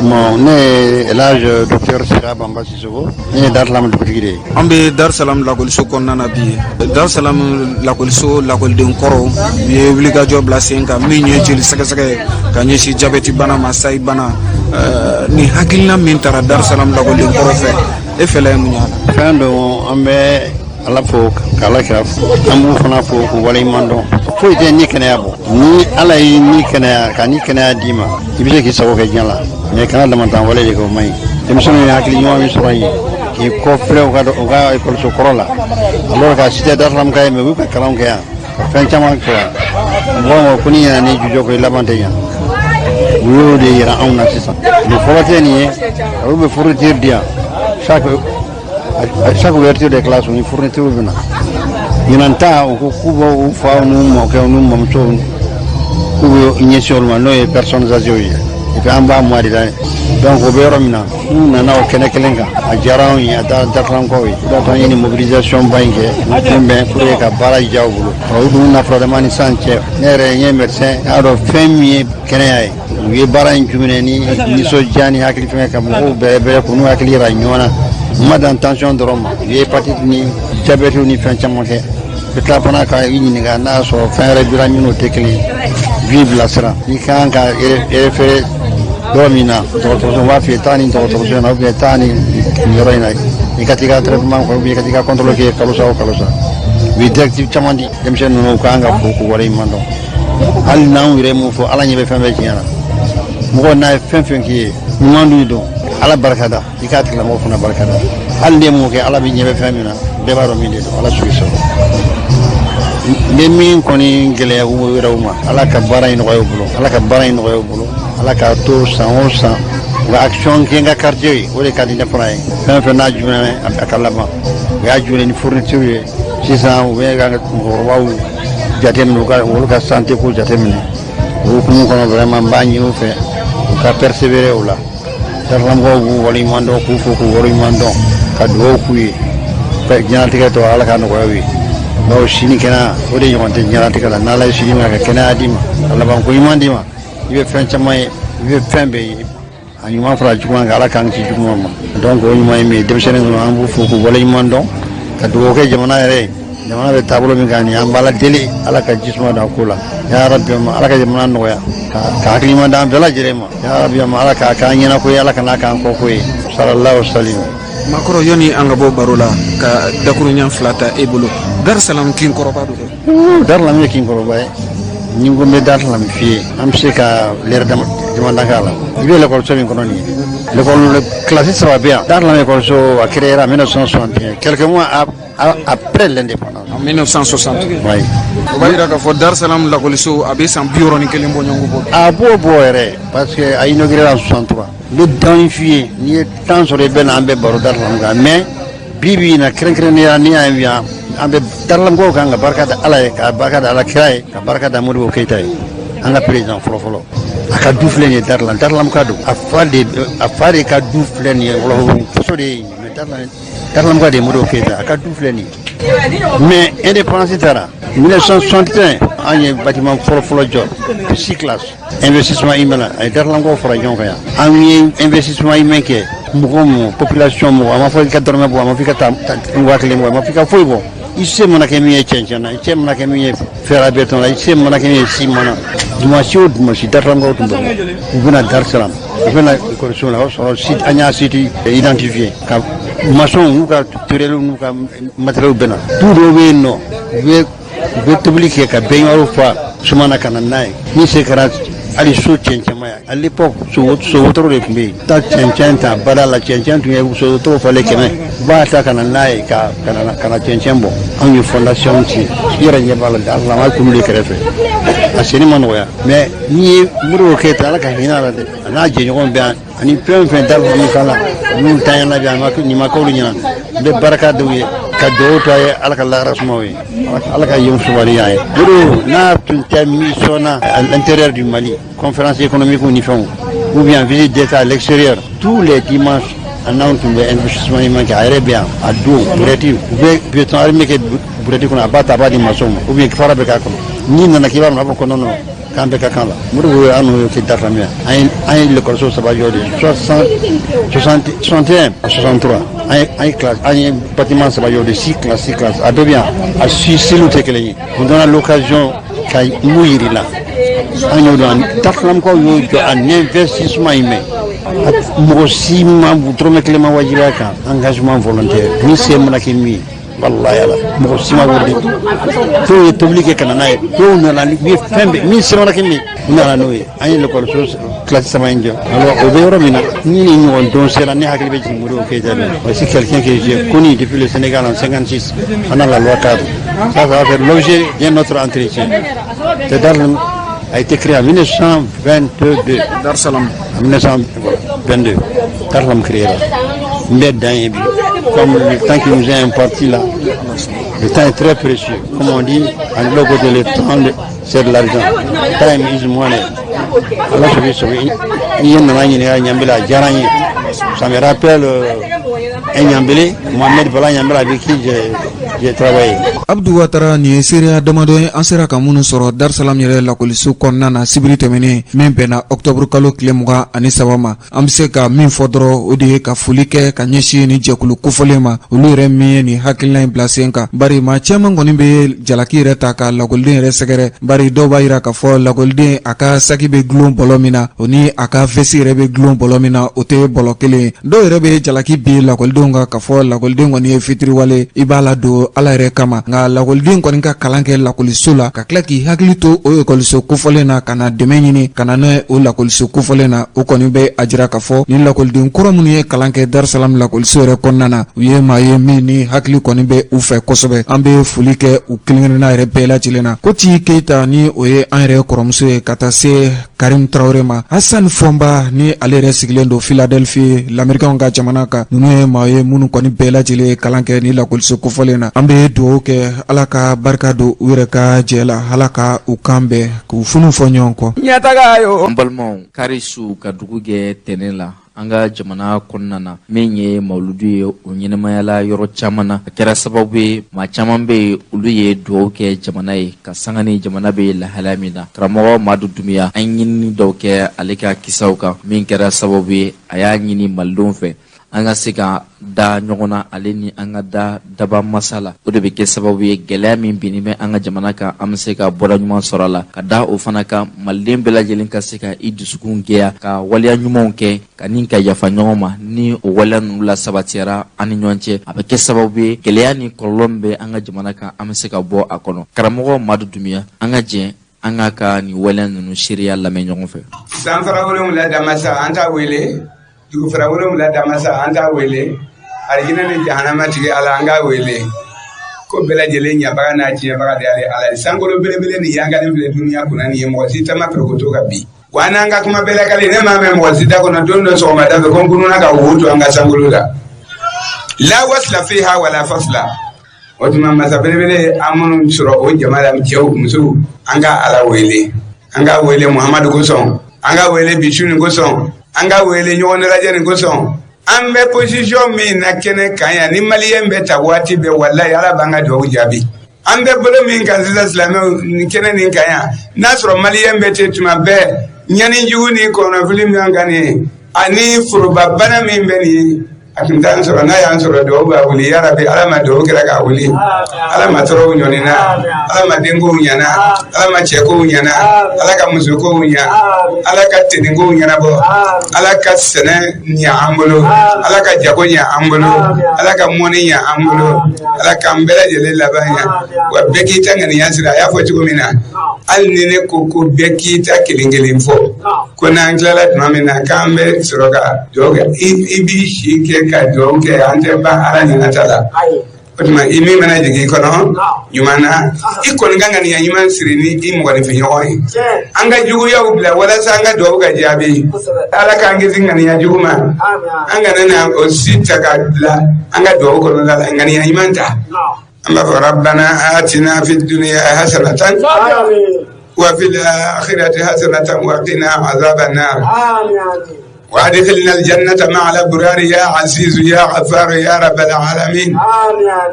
Bon, ne ye El Hadj docteur Sira Bamba Sisoko, ne ye Dar Salam dugutigi de ye. An bɛ Dar Salam lakɔliso kɔnɔna na bi. Dar Salam lakɔliso lakɔliden kɔrɔw u ye wulikajɔ bila sen kan min ye jeli sɛgɛsɛgɛ ye ka ɲɛsin jabɛti bana ma, sayi bana. Nin hakilina min taara Dar Salam lakɔliden kɔrɔ fɛ, e fɛla ye mun ye a la? Fɛn don, an bɛ Ala fo k'Ala kira fo, an b'u fana fo k'u waleɲuman dɔn. Foyi tɛ ni kɛnɛya bɔ. Ni Ala y'i ni kɛnɛya ka ni kɛnɛya d'i ma, i bɛ se k'i sago kɛ diɲɛ la, mais kana damantan wale de kɛ, o man ɲi. Denmisɛnninw ye hakili ɲuman min sɔrɔ yen k'i kɔ filɛ u ka ekɔliso kɔrɔ la, alors ka si tɛ Dar Salam ka ye, mais u b'u ka kalanw kɛ yan ka fɛn caman kɛ yan. Mɔgɔ mɔgɔ ko ni ɲinɛ ni jujɔ ko i laban tɛ ɲa, u y'o de yira anw na sisan. Nin fɔlɔ tɛ nin ye, olu bɛ fourniture di yan à chaque ouverture de classe, ni fourniture bɛ na. Ɲinan ta, u ko k'u bɛ u faw n'u mɔkɛw n'u mamusow, k'u bɛ ɲɛsin olu ma, n'o ye personnes âgées ye. Et puis an b'a mois de la, donc o bɛ yɔrɔ min na, n'u nana o kɛnɛ kelen kan, a diyara anw ye, a diyara Darsalamkaw ye. O de y'a to an ye nin mobilisation ba in kɛ k'u kunbɛn pour que ka baara diya u bolo. Ɔ, u dun na furadama ni sisan cɛ, ne yɛrɛ n ye médecin, n y'a dɔn fɛn min ye kɛnɛya ye. U ye baara in juminɛ ni nisɔndiya ni hakili fɛngɛ ka mɔgɔw bɛrɛ bɛrɛ k'u n'u hakili yira ɲɔgɔn na. U ma dan tension dɔrɔn ma, u ye hépatite ni diabète ni fɛn caman kɛ. I bɛ tila fana ka i ɲininka n'a y'a sɔrɔ fɛn wɛrɛ b'i la minnu tɛ kelen ye, u b'i bilasira n'i ka kan ka référé yɔrɔ min na dɔgɔtɔrɔso, u b'a f'i ye taa nin dɔgɔtɔrɔso in na ou bien taa nin yɔrɔ in na, i ka t'i ka traitement kɛ ou bien i ka t'i ka contrôle kɛ kalo sa o kalo sa. U ye directive caman di denmisɛnnin ninnu, u ka kan ka fo k'u waleɲuman dɔn. Hali n'anw yɛrɛ mun fɔ, Ala ɲɛ bɛ fɛn bɛɛ tiɲɛ na. Mɔgɔ n'a ye fɛn fɛn k'i ye ɲuman dun don, Ala barika da, i k'a tigilamɔgɔ fana barika da. Hali ne mun kɛ, Ala bɛ ɲɛ bɛ fɛn min na, bɛɛ b'a dɔn min de don. Ala sugu sɔrɔ n bɛ min kɔni gɛlɛya u yɛrɛw ma, Ala ka baara in nɔgɔya u bolo, Ala ka baara in nɔgɔya u bolo, Ala k'a to san o san u ka action kɛ n ka quartier ye. O de ka di ne fana ye. Fɛn fɛn n'a jumɛn a ka laban, u y'a jumɛn ni fourniture ye sisan, u bɛ ka mɔgɔkɔrɔbaw jateminɛ, u ka olu ka santé ko jateminɛ. O hukumu kɔnɔ, vraiment, n b'a ɲini u fɛ u ka persévérer o la. Darsalamɔgɔw b'u waleɲuman dɔn, k'u fo k'u waleɲuman dɔn, ka dugawu k'u ye ka diɲɛlatigɛ tɔ Ala ka nɔgɔya u ye, bawo sini kɛnɛya o de ɲɔgɔn tɛ diɲɛlatigɛ la. N'Ala ye sini ma ka kɛnɛya d'i ma, ka labanko ɲuman d'i ma, i bɛ fɛn caman ye, i bɛ fɛn bɛɛ ye, a ɲuman fara juguman kan, Ala k'an kisi juguman ma. Donc o ɲuman ye min ye, denmisɛnnin ninnu, an b'u fo k'u waleɲuman dɔn, ka dugawu kɛ jamana yɛrɛ ye. Jamana bɛ taabolo min kan nin, an b'Ala deli, Ala ka ji suma don a ko la. Ya rabi ma, Ala ka jamana nɔgɔya, ka hakili ɲuman d'an bɛɛ lajɛlen ma. Ya rabi ma, Ala k'a k'an ɲɛna ko ye, Ala kana k'an kɔ ko ye. Sallallahu salim. Makɔrɔ, yanni an ka bɔ baro la, ka dakuruɲɛ fila ta e bolo, Dar Salam kin kɔrɔba don dɛ? Dar Salam ye kin kɔrɔba ye. Ni n ko n bɛ Dar Salam f'i ye, an bɛ se ka lɛrɛ dama bâtiment da la. I bɛ lakɔliso min kɔnɔ nin ye, l'école classe saba bɛ yan. Dar Salam école a créé en 1961, quelques mois après l'indépendance. En 1960. Oui. O b'a yira k'a fɔ Dar Salam lakɔliso a bɛ san 61 bɔ ɲɔgɔn bɔ. A b'o bɔ yɛrɛ, parce que a inauguré en 63. N bɛ dɔɔnin f'i ye, n'i ye temps sɔrɔ i bɛ na, an bɛ baro Dar Salam kan. Mais bi bi in na, kɛrɛnkɛrɛnnenya n'i y'a ye yan, an bɛ Dar Salam kow kan ka barika da Ala ye, ka barika da Ala kira ye, ka barika da Modibo Keyita ye, an ka président fɔlɔ fɔlɔ. A ka du filɛ nin ye, Dar Salam, Dar Salam ka don a fa de ka du filɛ nin ye. Wɔlɔfɔ faso de ye, mais Dar Salam, Dar Salam ka de ye Modibo Keyita, a ka du filɛ nin ye. Mais indépendance taara 1961, an ye bâtiment fɔlɔ fɔlɔ jɔ, six classes, investissement humain. A ye Dar Salam fara ɲɔgɔn kan yan. An ye investissement humain kɛ, mɔgɔ mɔgɔ, population mɔgɔ, a ma fɔ i ka dɔrɔmɛ bɔ, a ma fɔ i ka taa 5000 bɔ, a ma fɔ i ka foyi bɔ. I se mana kɛ min ye cɛncɛn na, i se mana kɛ min ye fer à béton na, i se mana kɛ min ye ciment na, dimanche o dimanche, Dar Salamkaw tun bɛ bɔ, u bɛna Dar Salam, u bɛna école la. O y'a sɔrɔ site, an y'a site identifié, ka maçon n'u ka matériel n'u ka matériel bɛ na. Du dɔw bɛ yen nɔ, u bɛ tobili kɛ ka baignoire fa suma na ka na n'a ye. Ni se kɛra hali so cɛncɛnma ye, à l'époque so wotoro de tun bɛ yen. Taa cɛncɛn ta bada la, cɛncɛn tun ye so wotoro falen 100, u b'a ta ka na n'a ye ka na cɛncɛn bɔ. Anw ye fondation ci, i yɛrɛ ɲɛ b'a la, Dar Salam a kulu de kɛrɛfɛ. A senni ma nɔgɔya, mais n'i ye Modibo Keyita, Ala ka hinɛ a la dɛ, a n'a jɛɲɔgɔn bɛ yan, ani fɛn o fɛn Dar Salam kala n'u tanyana bi, a ma nin ma k'olu ɲɛna. N bɛ barika da u ye, ka dugawu to a ye, Ala ka lahara suma ye, Ala ka yen sumani ye. Modibo n'a tun tɛ mission na à l'intérieur du Mali, conférence économique ni fɛnw, ou bien visite d'État à l'extérieur, tous les dimanches an n'anw tun bɛ investissement humain kɛ. A yɛrɛ bɛ yan a don, brouette, u bɛ béton armé kɛ brouette kɔnɔ, a b'a ta, a b'a di maçon ma, ou bien fara bɛ k'a kɔnɔ. N'i nana k'i b'a minɛ, a b'a fɔ ko non non, k'an bɛɛ ka kan la. Modibo ye an n'o kɛ Dar Salam yan. An ye l'école saba jɔ de, 60, 61 à 63, an ye classe, an ye bâtiment saba jɔ de, six classes, six classes. A bɛɛ bɛ yan, a si style tɛ kelen ye. On donna l'occasion ka mun yir'i la, an y'o dɔn, Dar Salamkaw y'o jɔ en investissement humain. Mɔgɔ si ma dɔrɔmɛ kelen ma wajibiya kan, engagement volontaire, ni se mana kɛ min ye. Wallahi ala, mɔgɔ si ma wuli. Dɔw ye tobili kɛ ka na n'a ye, dɔw nana u ye fɛn bɛɛ min se mana kɛ min ye, u nana n'o ye. An ye l'école classe saba in jɔ. Alors o bɛ yɔrɔ min na, ni nin ɲɔgɔn don sera, ne hakili bɛ jigin Modibo Keyita de. Voici quelqu'un que j'ai connu depuis le Sénégal en 56, pendant la loi cadre. Ça va faire l'objet d'un autre entretien. C'est Dar a été créé en 1922. Dar Salam. En 1922. Dar Salam créé là. N bɛ dan ye bi. Comme le temps qui nous est imparti là, le temps est très précieux. Comme on dit, en anglais, le temps, c'est de l'argent. Time is money. Ala sɔrɔ sɔrɔ i ye nana ɲininka Ɲanbele, a diyara n ye. Ça me rappelle un Ɲanbele, Mohamed Bala Ɲanbele, avec qui j'ai travaillé. Abdu Watara, nin ye seereya damadɔ ye an sera ka minnu sɔrɔ Dar Salam yɛrɛ lakɔliso kɔnɔna na sibiri tɛmɛnen min bɛnna ɔktɔburu kalo tile 23 ma. An bɛ se ka min fɔ dɔrɔn, o de ye ka foli kɛ ka ɲɛsin ni jɛkulu kofɔlen ma, olu yɛrɛ min ye nin hakilina in bila sen kan. Bari maa caman kɔni bɛ jalaki yɛrɛ ta ka lakɔliden yɛrɛ sɛgɛrɛ, bari dɔw b'a yira k'a fɔ lakɔliden a ka saki bɛ gulon bɔlɔ min na, o ni a ka veste yɛrɛ bɛ gulon bɔlɔ min na, o tɛ bɔlɔ kelen ye. Dɔw yɛrɛ bɛ jalaki bin lakɔlidenw kan k'a fɔ lakɔliden kɔni ye fitiriwale, i b'a ladon Ala yɛrɛ kama, nka lakɔliden kɔni ka kalan kɛ lakɔliso la, ka tila k'i hakili to o ekɔliso kofɔlen na, ka na dɛmɛ ɲini ka na n'a ye o lakɔliso kofɔlen na, o kɔni bɛ a jira k'a fɔ ni lakɔliden kɔrɔ minnu ye kalan kɛ Dar Salam lakɔliso yɛrɛ kɔnɔna na, u ye maa ye min ni hakili kɔni bɛ u fɛ kosɛbɛ. An bɛ foli kɛ u kelen-kelenna yɛrɛ bɛɛ lajɛlen na. Koti Keyita ni o ye an yɛrɛ kɔrɔmuso ye, ka taa se Karim Tarawele ma, Hasan Fɔnba ni ale yɛrɛ sigilen don Philadelphie, lamɛrikaw ka jamana kan, ninnu ye maa ye minnu kɔni bɛɛ lajɛlen ye kalan kɛ ni lakɔliso kofɔlen na. An bɛ dugawu kɛ, Ala ka barika don u yɛrɛ ka jɛ la, Ala ka u kan bɛn, k'u funu fɔ ɲɔgɔn kɔ. Ɲɛtaga yo. An balimaw, kari su ka dugu gɛ tɛnɛ la, an ka jamana kɔnɔna na, min ye mawuludu ye, o ɲɛnɛmayala yɔrɔ caman na. A kɛra sababu ye maa caman bɛ yen, olu ye dugawu kɛ jamana ye ka sanga ni jamana bɛ lahalaya min na. Karamɔgɔ Madu Dumiya, an ye ɲinini dɔw kɛ ale ka kisaw kan, min kɛra sababu ye a y'a ɲini malidenw fɛ an ka se ka da ɲɔgɔn na, ale ni an ka da daba masa la. O de bɛ kɛ sababu ye gɛlɛya min binni bɛ an ka jamana kan, an bɛ se ka bɔda ɲuman sɔrɔ a la. Ka da o fana kan, maliden bɛɛ lajɛlen ka se ka i dusukun gɛya, ka waleya ɲumanw kɛ, ka ni ka yafa ɲɔgɔn ma. Ni o waleya ninnu la sabatiyara an ni ɲɔgɔn cɛ, a bɛ kɛ sababu ye gɛlɛya ni kɔlɔlɔ min bɛ an ka jamana kan, an bɛ se ka bɔ a kɔnɔ. Karamɔgɔ Madu Dumiya, an ka jɛ. An k'a ka nin waleya ninnu seereya lamɛn ɲɔgɔn fɛ. Sanfara wolonwula damasa, an t'a wele. Dugufara wolonwula damasa, an t'a wele. Arijinɛ ni jahanama tigi Ala, an k'a wele. Ko bɛɛ lajɛlen ɲabaga n'a tiɲɛbaga de y'ale Ala ye. Sankolo belebele ni yankalen filɛ duniya kunna nin ye, mɔgɔ si tama porokoto ka bi. Wa n'an ka kuma bɛɛ lakali, ne m'a mɛn mɔgɔ si da kɔnɔ don dɔ sɔgɔmada fɛ ko n kununa ka wo to an ka sankolo la. La wasila fiha wala fasila. O tuma masa belebele, an minnu sɔrɔ o jama la, cɛw, musow, an ka Ala wele. An ka wele Muhamadu kosɔn, an ka wele bi su nin kosɔn, an ka wele ɲɔgɔn dalajɛ nin kosɔn. An bɛ position min na kɛnɛ kan yan ni maliyɛn bɛ ta waati bɛɛ, walayi Ala b'an ka dugawu jaabi. An bɛ bolo min kan sisan, silamɛw, nin kɛnɛ nin kan yan, n'a sɔrɔ maliyɛn bɛ ten tuma bɛɛ, ɲani jugu ni kɔnɔfili min kan nin ye ani forobabana min bɛ nin ye, a tun t'an sɔrɔ. N'a y'an sɔrɔ, dugawu b'a wuli. Yarabi, Ala ma dugawu kɛra k'a wuli. Ala ma tɔɔrɔw ɲɔnina, Ala ma denkow ɲana, Ala ma cɛkow ɲana, Ala ka musokow ɲa, Ala ka tenikow ɲɛnabɔ, Ala ka sɛnɛ ɲa an bolo, Ala ka jago ɲa an bolo, Ala ka mɔni ɲa an bolo, Ala k'an bɛɛ lajɛlen laban ɲa. Wa bɛɛ k'i ta ŋaniya siri. A y'a fɔ cogo min na, hali ni ne ko ko bɛɛ k'i ta kelen kelen fɔ, ko n'an tilala tuma min na k'an bɛ sɔrɔ ka dugawu kɛ, i b'i si kɛ ka dugawu kɛ, an tɛ ban Ala ɲɛnata la. O tuma i min mana jigin i kɔnɔ ɲuman na, i kɔni ka ŋaniya ɲuman siri ni i mɔgɔninfinɲɔgɔn ye. An ka juguyaw bila walasa an ka dugawu ka jaabi. Ala k'an kisi ŋaniya jugu ma. An kana na o si ta ka bila an ka dugawu kɔnɔna la. Ŋaniya ɲuman ta. An b'a fɔ rabbana atina fi dunya hasanatan wa fil akhirati hasanatan wa qina azaban nar وادخلنا الجنة مع الأبرار يا عزيز يا غفار يا رب العالمين.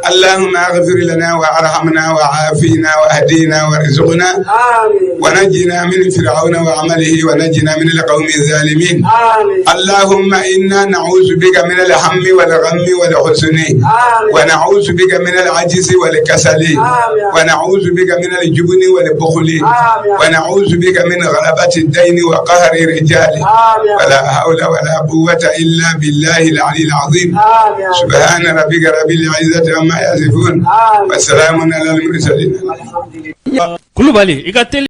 اللهم اغفر لنا وارحمنا وعافينا واهدينا وارزقنا ونجنا من فرعون وعمله ونجنا من القوم الظالمين. اللهم إنا نعوذ بك من الهم والغم والحزن، ونعوذ بك من العجز والكسل، ونعوذ بك من الجبن والبخل، ونعوذ بك من غلبة الدين وقهر الرجال. ولا حول ولا قوة إلا بالله العلي العظيم. سبحان ربك رب العزة عما يصفون وسلام على المرسلين. Kulubali, i ka teli.